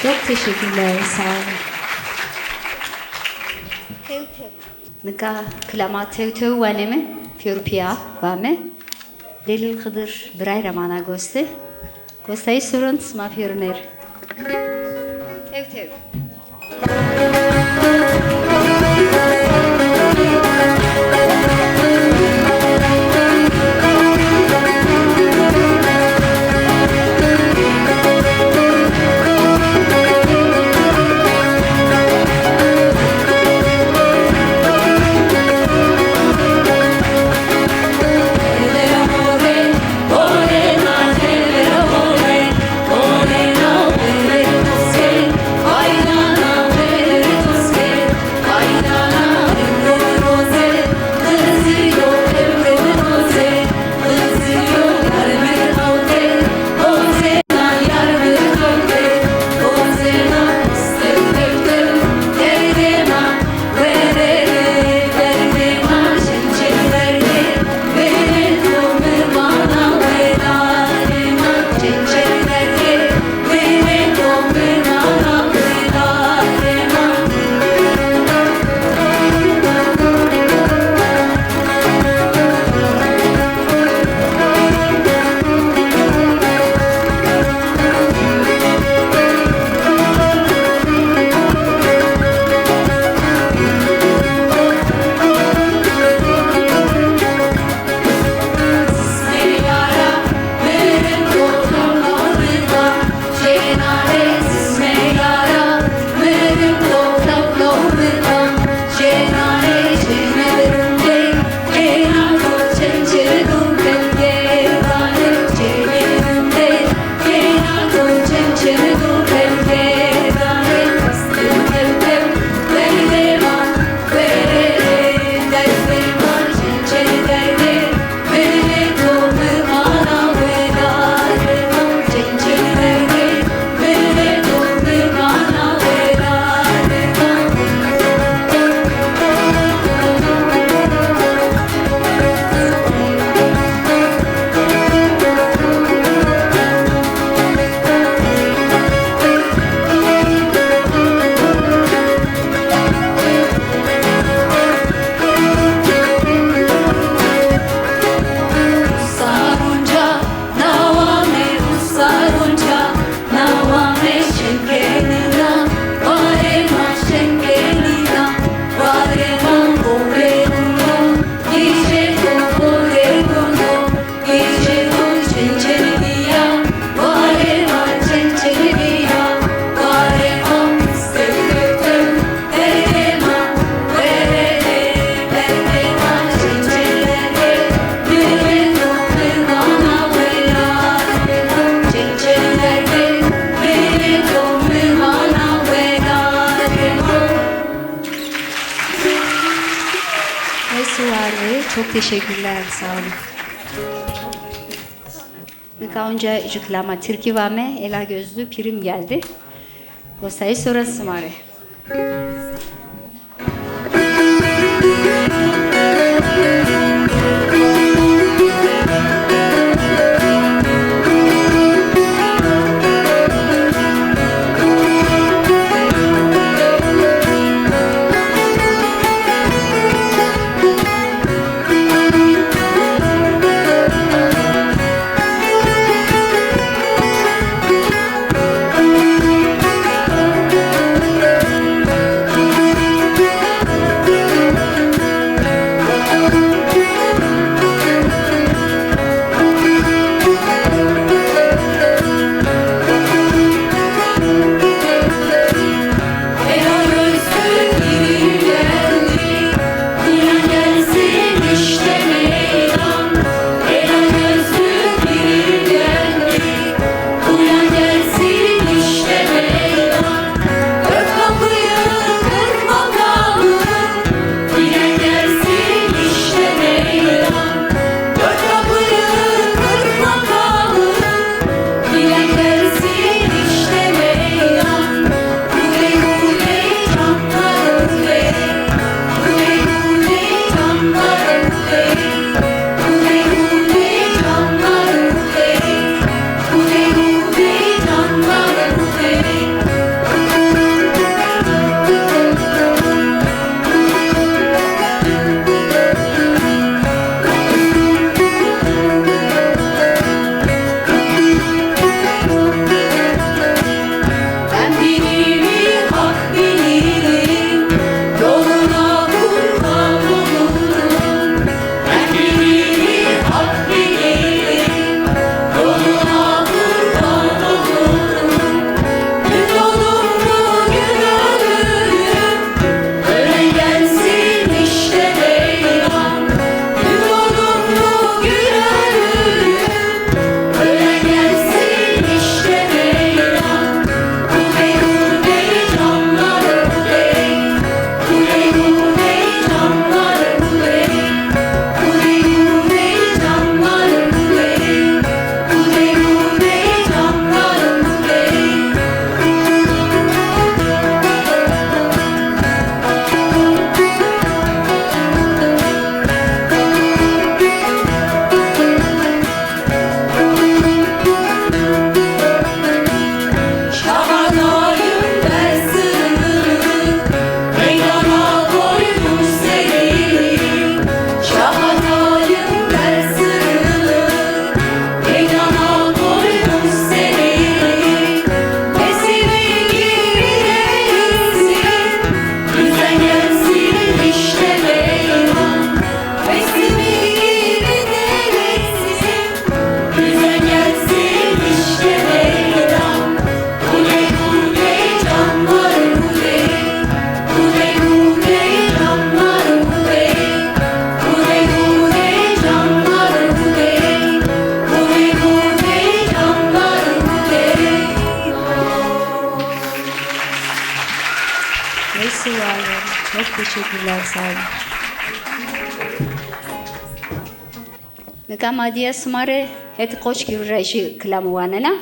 Çok teşekkürler, sağ olun. Tew tew. Nika kilama tew tew waneme, pêro pîya vame. Delîl Xidir birayî ra mana goste. Gostayîş soron sima pêro ner. Tew tew. Teşekkürler, sağ olun. Nika onca ju kilama Tirkî vame, Ela gözlü pirim geldi. Gosayî sora sima rê. Mersi, var olun. Çok teşekkürler, sağ olun. Nika ma dîya sima rê hetê Qoçgîrû ra jî kilamû wanena.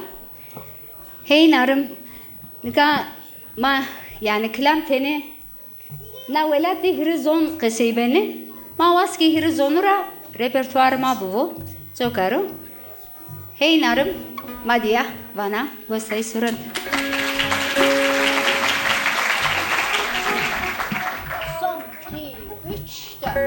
Hey narim, nika ma, yanî, kilam tenê na welat de hîrê zon qesey benê. Ma wast ke hîrê zonu ra repertuarê ma bivo. Coka ro. Hey narim, ma dîya vana, westayî surin. Son, iki, üç, dört.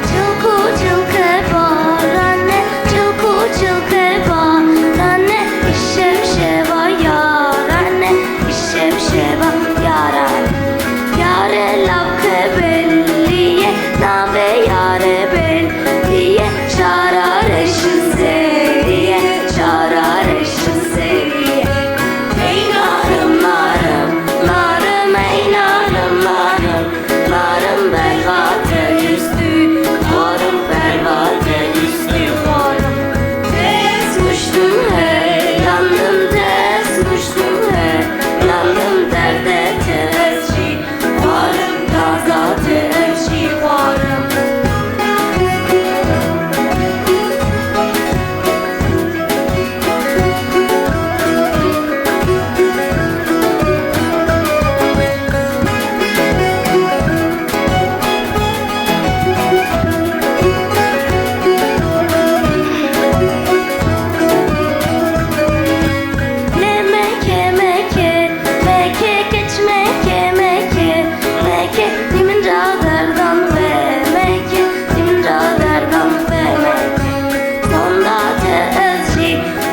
Çilku çilke barane, çilku çilke barane, îşev şeva yarane, îşev şeva yarane. Yare lawke bellîye, navê yare bellîye, şara reşin serîye, şara reşin serîye. Hey narim narim, narim. Narım, narım bervate üstü, xorım bervate üstü xorım. Dest kuştım he, yandım dest kuştım he, yandım derde te ez jî, xorım gazate ez jî xorım. Lê meke, meke, meke, keç meke, meke, meke, nimin ra derdan ve, meke, nimin ra derdan ve, meke. Sonda te ez jî,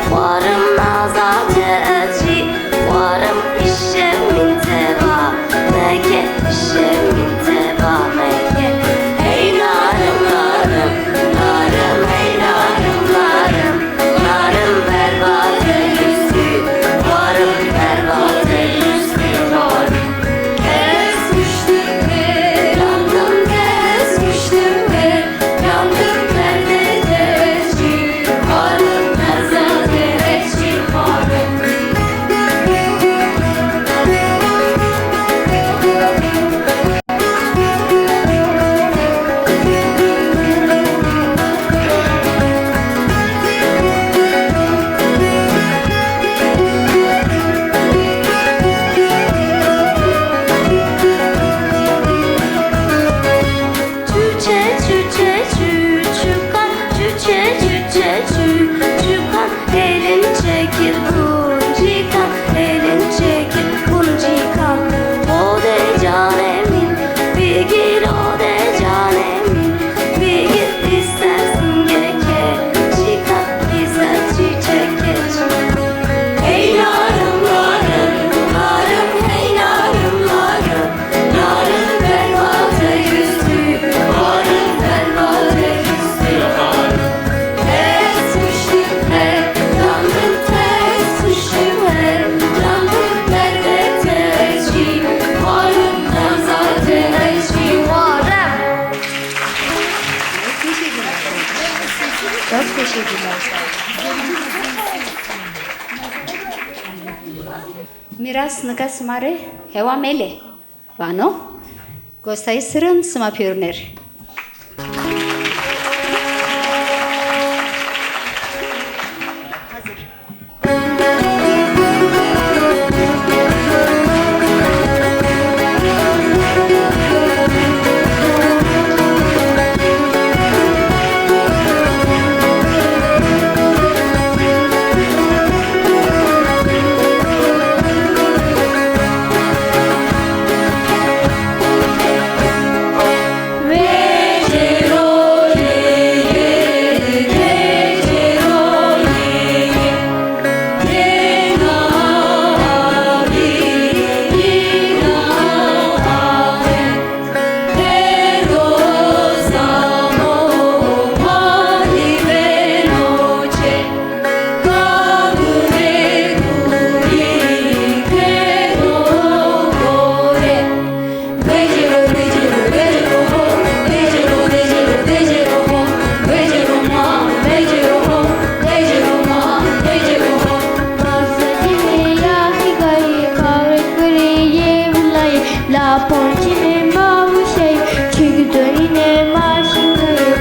xwarim naza te ez jî, xwarim işe min teva, meke, işe min teva, meke. Hey narim, narim, narim, hey narim, narim, narim, bervate üstü, xwarim bervate üstü, xwarim. Kes kuştime, yandım kes kuştime, yandım derde te ez jî, xwarim bervate ez jî, xwarim. Çüçe, çüçe, çüçükan, çüçe, çüçe, çüçükan, elin çekir kuncikan, elin çekir kuncikan. Xode canê min, bigir ode canê min, bigir ister singeke çikan, ister çiçeke çikan. Hey narım, narım, narım, hey narım, narım. Narın berbat ey üstü, narın berbat ey üstü. Ters düştüm he, yandım ters düştüm he, yandım derde tecrübe. Narın nazar tecrübe. Çok teşekkürler. Miras nika sima rê hewa mele. Vano, gostayî sirin sima pêrûner. La poncine mavuşey, çünkü dönüne maşinayı.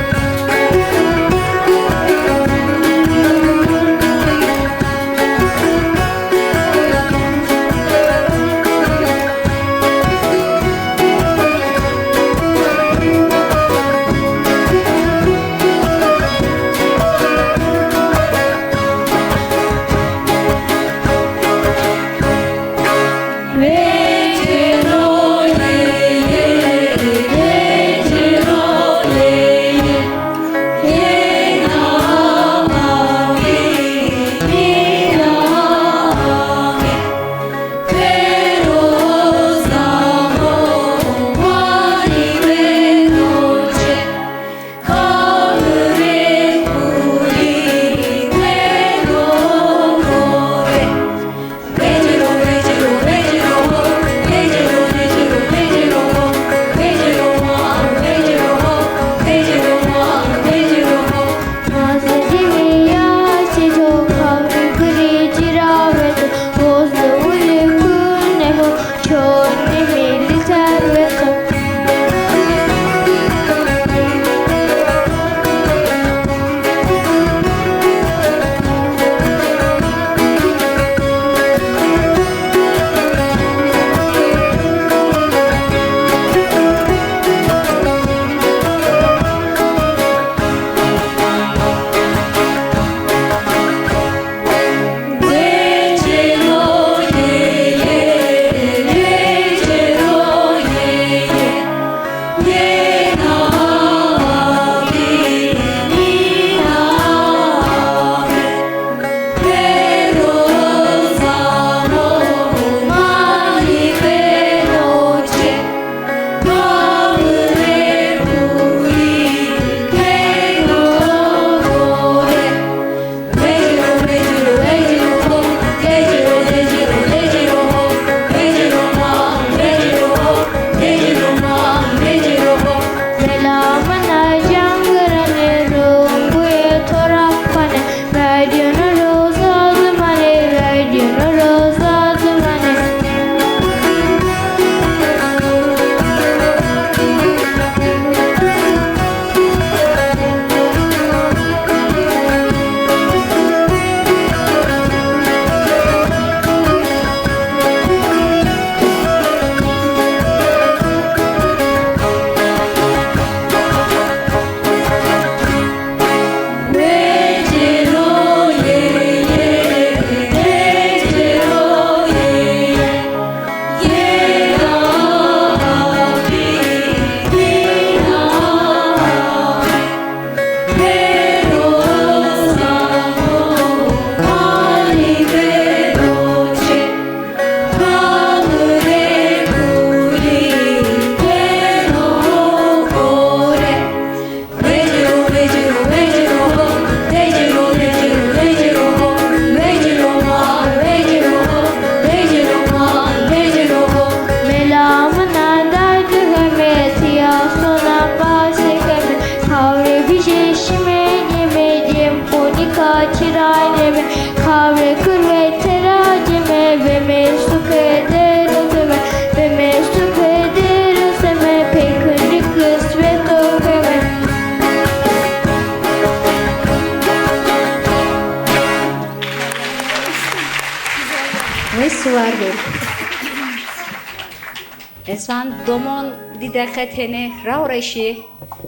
Şan domon di deqe tenê raw reşî,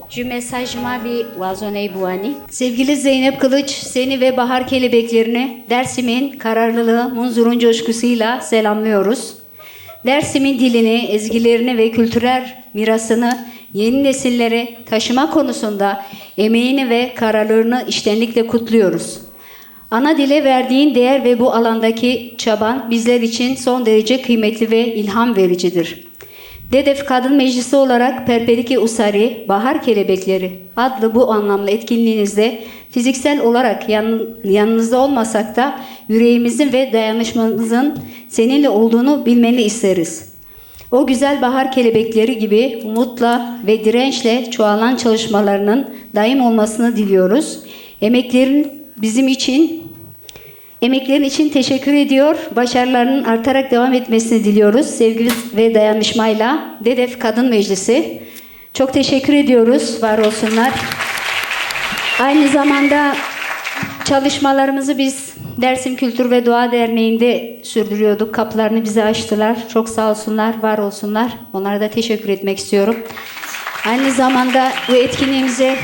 jü mesaj ma bî wazoney buwanî. Sevgili Zeynep Kılıç, seni ve bahar kelebeklerini Dersim'in kararlılığı, Munzur'un coşkusuyla selamlıyoruz. Dersim'in dilini, ezgilerini ve kültürel mirasını yeni nesillere taşıma konusunda emeğini ve kararlılığını içtenlikle kutluyoruz. Ana dile verdiğin değer ve bu alandaki çaban bizler için son derece kıymetli ve ilham vericidir. DEDEF Kadın Meclisi olarak Perperike Usari, Bahar Kelebekleri adlı bu anlamlı etkinliğinizde fiziksel olarak yan-, yanınızda olmasak da yüreğimizin ve dayanışmamızın seninle olduğunu bilmeni isteriz. O güzel bahar kelebekleri gibi umutla ve dirençle çoğalan çalışmalarının daim olmasını diliyoruz. Emeklerin bizim için, emeklerin için teşekkür ediyor. Başarılarının artarak devam etmesini diliyoruz. Sevgi ve dayanışmayla DEDEF Kadın Meclisi. Çok teşekkür ediyoruz. Var olsunlar. Aynı zamanda çalışmalarımızı biz Dersim Kültür ve Doğa Derneği'nde sürdürüyorduk. Kapılarını bize açtılar. Çok sağ olsunlar, var olsunlar. Onlara da teşekkür etmek istiyorum. Aynı zamanda bu etkinliğimize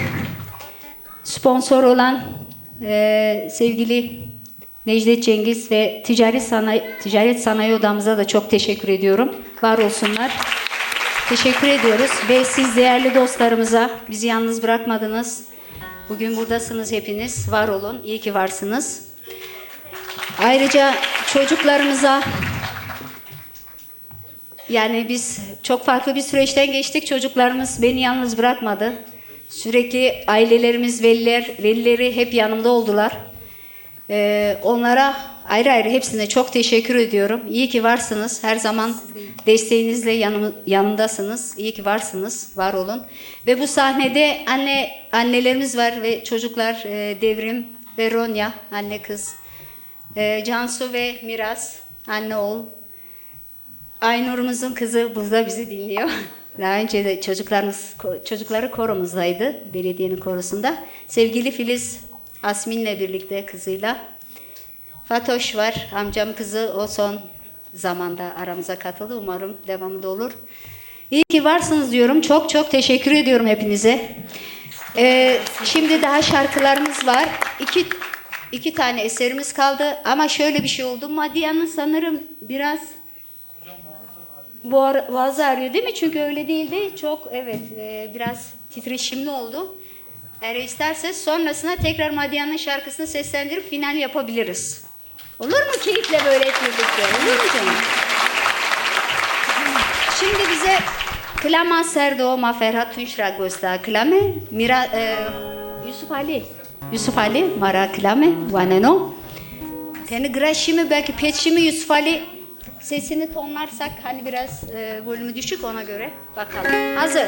sponsor olan, e, sevgili Necdet Cengiz ve Ticaret Sanayi, Ticaret Sanayi Odamıza da çok teşekkür ediyorum. Var olsunlar. Teşekkür ediyoruz ve siz değerli dostlarımıza bizi yalnız bırakmadınız. Bugün buradasınız hepiniz. Var olun. İyi ki varsınız. Ayrıca çocuklarımıza, yani biz çok farklı bir süreçten geçtik. Çocuklarımız beni yalnız bırakmadı. Sürekli ailelerimiz, veliler, velileri hep yanımda oldular. Ee, onlara ayrı ayrı hepsine çok teşekkür ediyorum. İyi ki varsınız. Her zaman desteğinizle yanım-, yanımdasınız. İyi ki varsınız. Var olun. Ve bu sahnede anne annelerimiz var ve çocuklar, e, Devrim ve Ronya, anne kız. E, Cansu ve Miraz, anne oğul. Aynur'umuzun kızı burada bizi dinliyor. Daha önce de çocuklarımız, ko-, çocukları koromuzdaydı, belediyenin korosunda. Sevgili Filiz, Asmin'le birlikte kızıyla. Fatoş var, amcam kızı, o son zamanda aramıza katıldı. Umarım devamı da olur. İyi ki varsınız diyorum. Çok çok teşekkür ediyorum hepinize. Ee, şimdi daha şarkılarımız var. İki, iki tane eserimiz kaldı. Ama şöyle bir şey oldu. Madiyan'ın sanırım biraz boğar-, boğazı ağrıyor değil mi? Çünkü öyle değildi. Çok, evet, e, biraz titreşimli oldu. Eğer isterseniz sonrasında tekrar Madiyan'ın şarkısını seslendirip final yapabiliriz. Olur mu keyifle böyle hep birlikte? Olur mu canım? Şimdi bize kilama ser do ma Ferhat Tunç ra gosta. Kilame Mira, e, Yusuf Ali. Yusuf Ali ma ra kilame waneno. Teni gira şîme, belki pêt şîme Yusuf Ali. Sesini tonlarsak hani biraz, e, volümü düşük, ona göre bakalım. Hazır.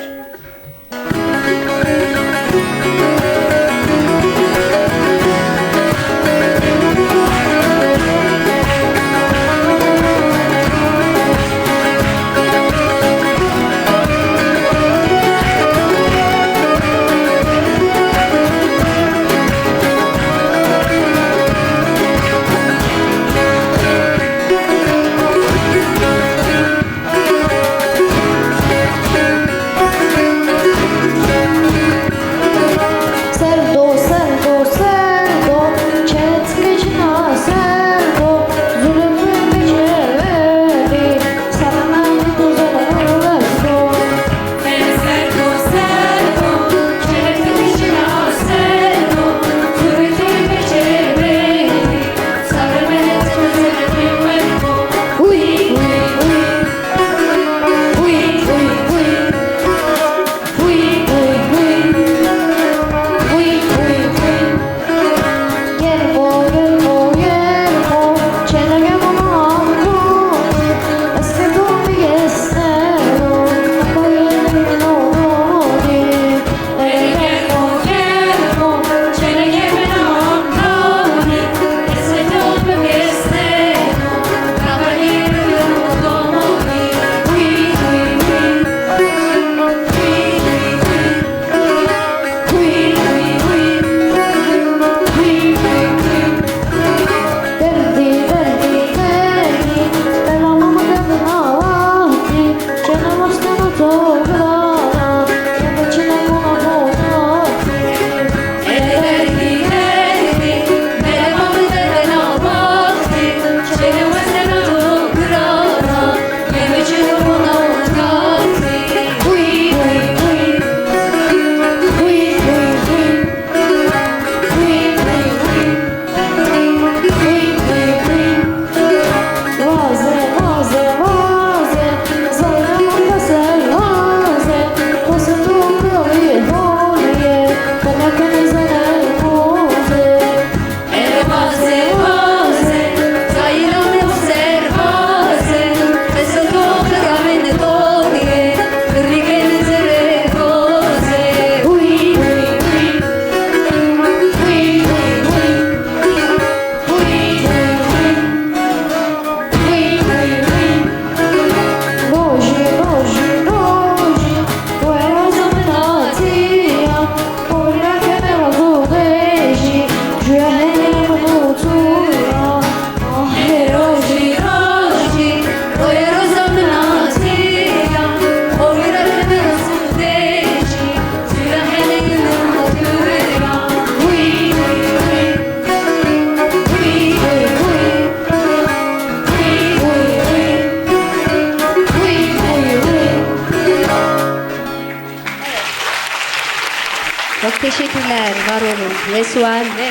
Çok teşekkürler, var olun. Ve sual ve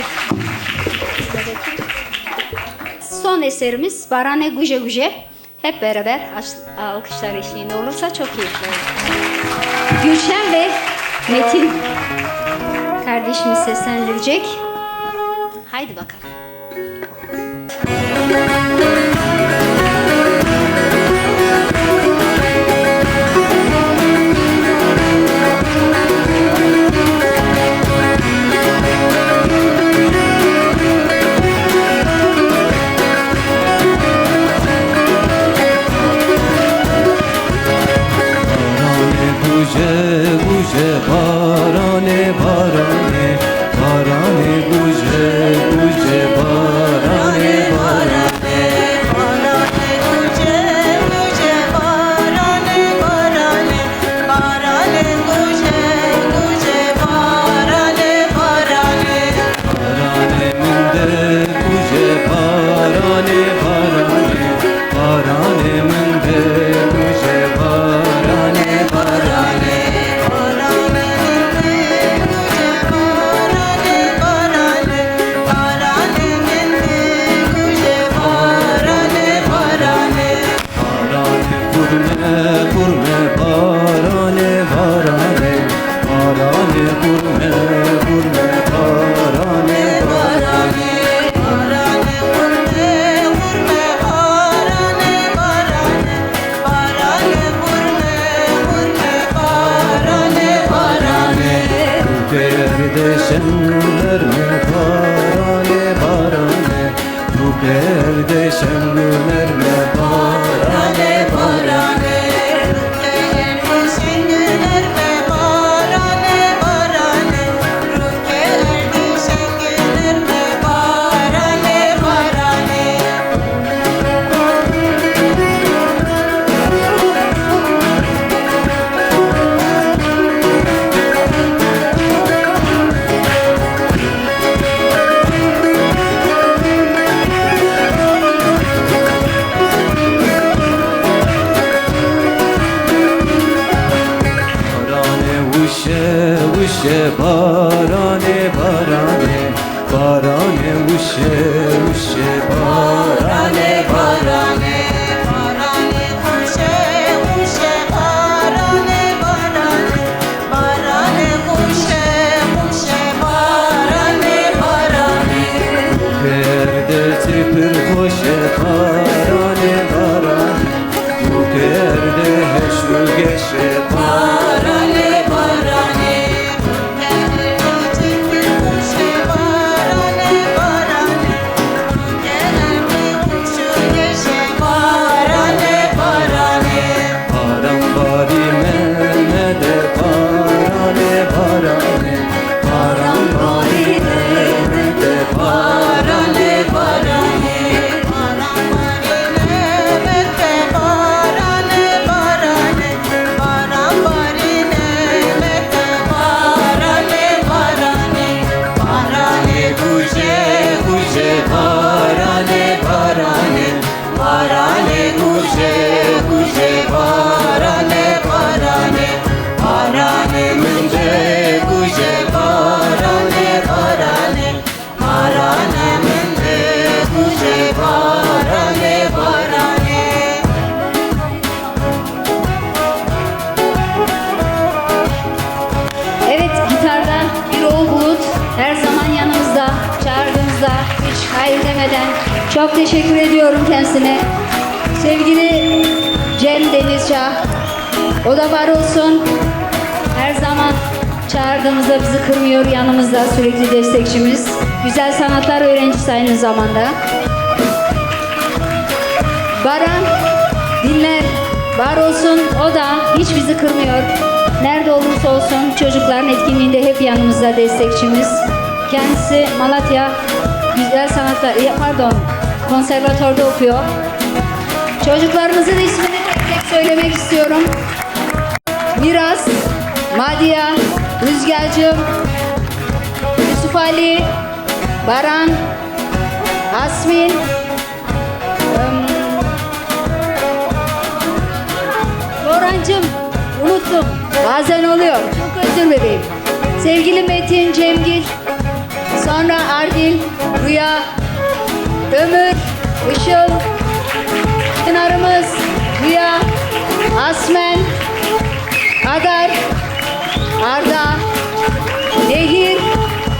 son eserimiz Barane Guje Guje. Hep beraber aş- alkışlar eşliğinde olursa çok keyifli olur. Gülşen ve Metin kardeşimiz seslendirecek. Haydi bakalım. Barane guje guje, barane, barane, barane guje guje, barane, barane. Barane guje guje, barane, barane, barane guje guje, barane, barane. Barane min de guje, barane, barane, barane min de guje, barane, barane. Barane min de guje, barane, barane, barane min de guje, barane, barane. Barane kurme kurme, barane, barane, barane kurme kurme, barane, barane. Barane kurme kurme, barane, barane, barane kurme kurme, barane, barane. Kerde şen verme, barane, barane. Ru kerde şen gunerme, barane, barane. Ru kerde şen gunerme, barane, barane. Ru kerde şen gunerme, barane, barane. Barane wişe wişe, barane, barane. Barane wişe wişe, barane, barane. Barane wişe wişe, barane, barane. Barane wişe wişe, barane, barane. Kerde çipir xoşe, barane, barane. Ru kerde heş û geşe, barane, barane. Barane, barane. Barane, barane. Baran barî Mehmede, barane, barane. Baran barî Mehmede, barane, barane. Baran barî Mehmede, barane, barane. Baran barî Mehmede, barane, barane. Barane guje guje, barane, barane. Barane guje guje, barane, barane. Barane min de guje, barane, barane. Barane min de guje, barane, barane. Evet, gitarda Birol Bulut her zaman yanımızda, çağırdığımızda hiç hayır demeden çok teşekkür ediyorum kendisine. Sevgili Cem Denizca, o da var olsun. Her zaman çağırdığımızda bizi kırmıyor, yanımızda sürekli destekçimiz. Güzel sanatlar öğrencisi aynı zamanda. Baran Dinler var olsun, o da hiç bizi kırmıyor. Nerede olursa olsun çocukların etkinliğinde hep yanımızda destekçimiz. Kendisi Malatya Güzel Sanatlar, e, pardon, konservatuvarda okuyor. Çocuklarımızın ismini tek tek söylemek istiyorum. Miras, Madia, Rüzgar'cığım, Yusuf Ali, Baran, Asmin, ım, Borancığım, unuttum. Bazen oluyor. Çok özür bebeğim. Sevgili Metin Cemgil, sonra Ardil, Rüya, Ömür, Işıl, Çınarımız, Rüya, Asmen, Adar, Arda, Nehir,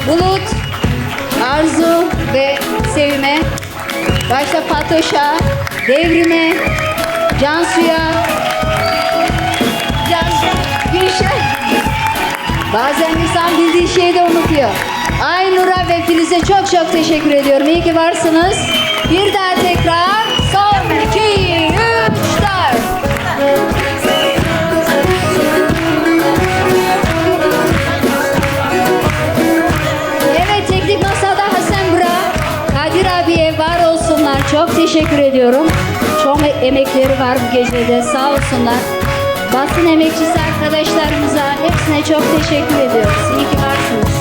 Bulut, Arzu ve Sevime. Başta Fatoş'a, Devrim'e, Cansu'ya, Can, Gülşen. Bazen insan bildiği şeyi de unutuyor. Aynur'a ve Filiz'e çok çok teşekkür ediyorum. İyi ki varsınız. Bir daha tekrar. Son, iki, üç, dört. Evet, teknik masada Hasan Bra, Kadir abiye var olsunlar. Çok teşekkür ediyorum. Çok emekleri var bu gecede. Sağ olsunlar. Basın emekçisi arkadaşlarımıza hepsine çok teşekkür ediyoruz. İyi ki varsınız.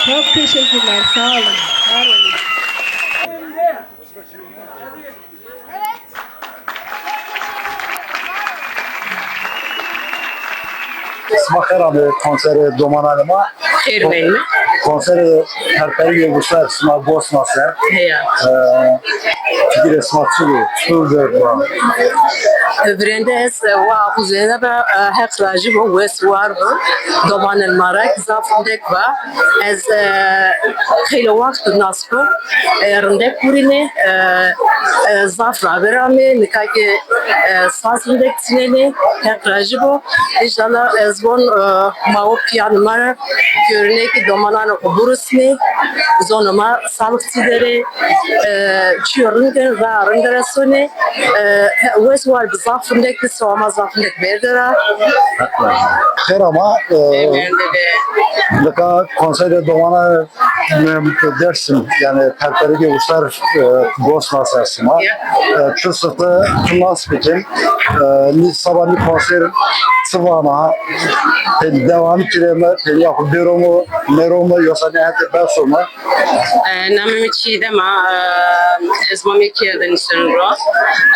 Çok teşekkürler, sağ olun, var olun. Sima xêr amê konserê domananê ma. Xêr meyme. Konserê Perperîgê Wusar sima gos ma ser. Heya. E, fikirê sima çi bî? Çitur derd wa? Virênde ez, e, wa xuzêne be, e, Heq rajî bo, wes war bo. Domanên ma ra ki zaf rindek va. Ez, e, xeylê wext nas bo. E, rindek vurînê, e, e, zaf ravêr amê, nika ke, e, saz rindek çinenê, Heq rajî bo. Înşallah ez von, e, ma o pîyanê ma ra pîyorînê ki domananê xo burusnê, zonê ma salix çî derê, e, çîyo rind ken, ra rind resonê, e, wes war bi zaf rindek bi sewa ma zaf rindek vêrde ra. Xêr ama, e, nika konserê domana Dersim, yanî Perperîgê Wusar, e, gos na ser sima. E, çu sifte tu nas bikin. E, nî saba nî konser çi vana? Pê dewamî kirê mi? Pê ya xu bêro mi, nêro mi, yosa nê hetê berso mi? E, namê mi Çiğdem a, e, ez Mamekîye de nîşeno ro.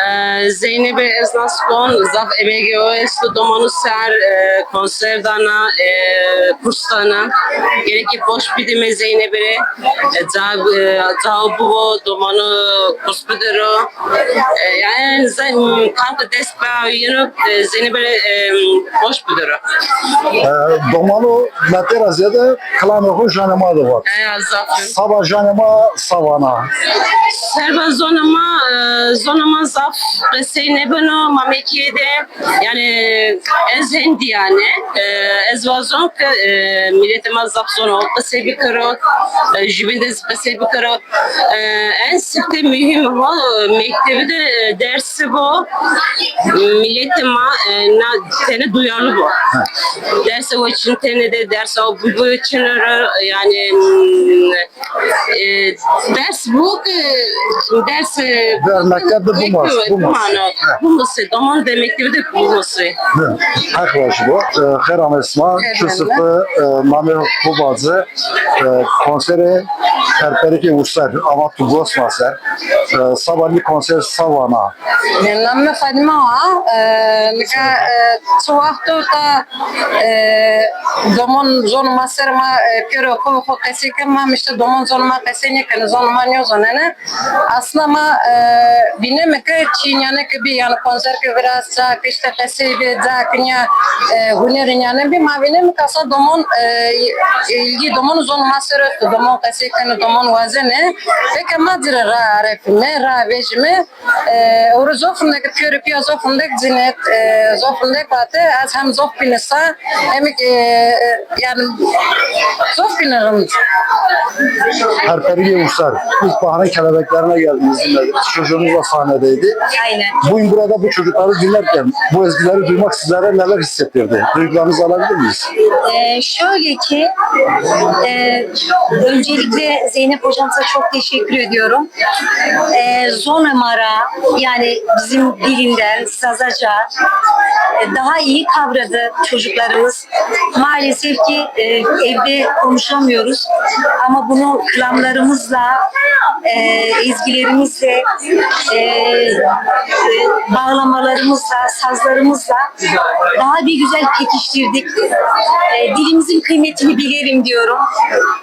E, Zeynebî ez nas kon, zaf emegê o esto, domanu ser, e, konser dana, e, kurs dana. Gerek ki poşt bidîme Zeynebî rê. E, ca, e, cao bibo, domanu kurs bidero. E, yanî, zey-, kam ke dest ba yeno, e, Zeynebî rê, e, poşt bidero. E, domanu metê ra zêde kilamê xo janê ma de vat. Eya, zaf. Saba janê ma sa vana? Serba zonê ma, e, zonê ma zaf qesey nêbeno, Mamekîye de. Yanî ez hên dîyane, e, ez wazon ke, e, mîletê ma zaf zono qesey bikero, e, jûbîn de zî qesey bikero. E, en sifte muhîm ho, e, mektebî de, e, dersi bo. Mîletê ma, e, na tene duyarlı bo. Derse weçin tene de dersa o bu, bu çinero, yanî, m, e, ders bu ki, ders, e, Ver mektebde bumaz, bumaz. Bumano, bumaz. Doman de mektebî de bumaz. Heq rajî bo. E, xêr amê sima. Çu sifte, e, namê xo vaze, e, konserê Perperîgê Wusar, ama tu gos ma ser. E, saba nî konser sa vana? E, namê mi Fadîme wa. E, nika, e, çi wexto ta, e, domon zonê ma ser ma, e, pêro xo xo qesey ken, ma îşte domon zonê ma qesey nêkenê, zonê ma nêzonenê. Aslında ma, e, vîneme ke çî nîyane ke bî, yanî konser ke viraz, ca ke îşte qesey bî, ca ke nîya, e, hunerî nîyane bî, ma vîneme ke aslında domon, e, ilgî domon zonê ma ser esto, domon qesey kenê, domon wazenê. Peke ma ci rê ra arefîme, ra vejîme. E, ewro zof rindek, pîyorê pîya zof rindek cinêt, e, zof rindek vate, ez hem zof bîne sa, hem kî, e, yanî zof bîne rind. Perperî Bir Uluslar, ilkbaharın kelebeklerine geldiniz, dinlediniz. Çocuğunuz da sahnedeydi. Aynen. Bugün burada bu çocukları dinlerken, bu ezgileri duymak sizlere neler hissettirdi? Duygularınızı alabilir miyiz? Ee, şöyle ki, e, öncelikle Zeynep hocamıza çok teşekkür ediyorum. Ee, zonê ma ra, yani bizim dilinden Zazaca, e, daha iyi kavradı çocuklarımız. Maalesef ki, e, evde konuşamıyoruz ama bunu klamlarımızla, e, ezgilerimizle, e, e, bağlamalarımızla, sazlarımızla daha bir güzel pekiştirdik. E, dilimizin kıymetini bilelim diyorum.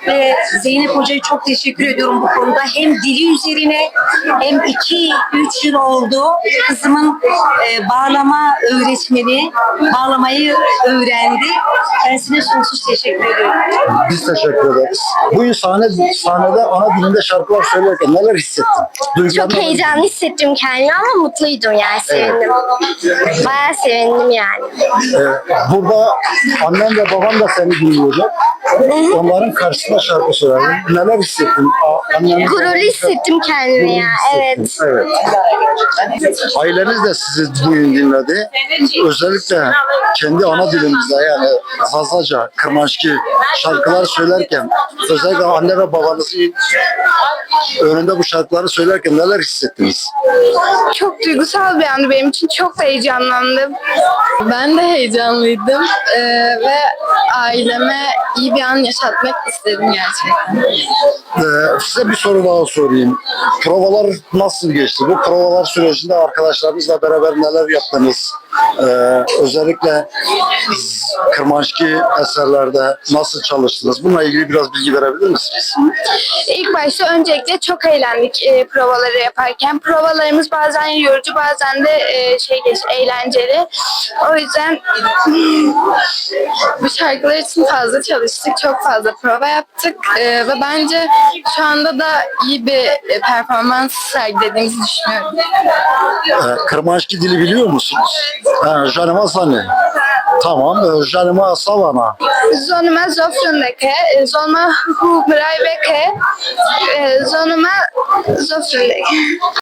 Ve Zeynep Hoca'ya çok teşekkür ediyorum bu konuda. Hem dili üzerine hem iki, üç yıl oldu kızımın, e, bağlama öğretmeni, bağlamayı öğrendi. Kendisine sonsuz teşekkür ediyorum. Biz teşekkür ederiz. Bugün sahne, sahnede ana dilinde şarkılar söylerken neler hissettin? Duygularını Çok heyecanlı hissettim kendimi ama mutluydum yani, sevindim. Bayağı sevindim yani. Ee, burada annen ve baban da seni dinliyordu. Onların karşısında şarkı söylüyordun. Neler hissettin? A- Annen Gururlu hissettim kendimi ya, evet. Evet. Aileniz de sizi bugün dinledi. Özellikle kendi ana dilimizde, yani Zazaca, Kırmançki şarkılar söylerken, özellikle anne ve babanızın önünde bu şarkıları söylerken neler hissettiniz? Çok duygusal bir andı benim için. Çok da heyecanlandım. Ben de heyecanlıydım, ee, ve aileme iyi bir an yaşatmak istedim gerçekten. Ee, size bir soru daha sorayım. Provalar nasıl geçti? Bu provalar sürecinde arkadaşlarınızla beraber neler yaptınız? Ee, özellikle Kırmançki eserlerde nasıl çalıştınız? Bununla ilgili biraz bilgi verebilir misiniz? İlk başta öncelikle çok eğlendik, e, provaları yaparken. Provalarımız bazen yorucu, bazen de, e, şey geç, eğlenceli. O yüzden bu şarkılar için fazla çalıştık, çok fazla prova yaptık. Ee, ve bence şu anda da iyi bir, e, performans sergilediğimizi düşünüyorum. Ee, Kırmançki dili biliyor musunuz? Ha, Janima Sani. Tamam. Ee, Janima Savana. Zonê ma zof rindek e, zonê ma hû miray vek e, e, zonê ma zof rindek e.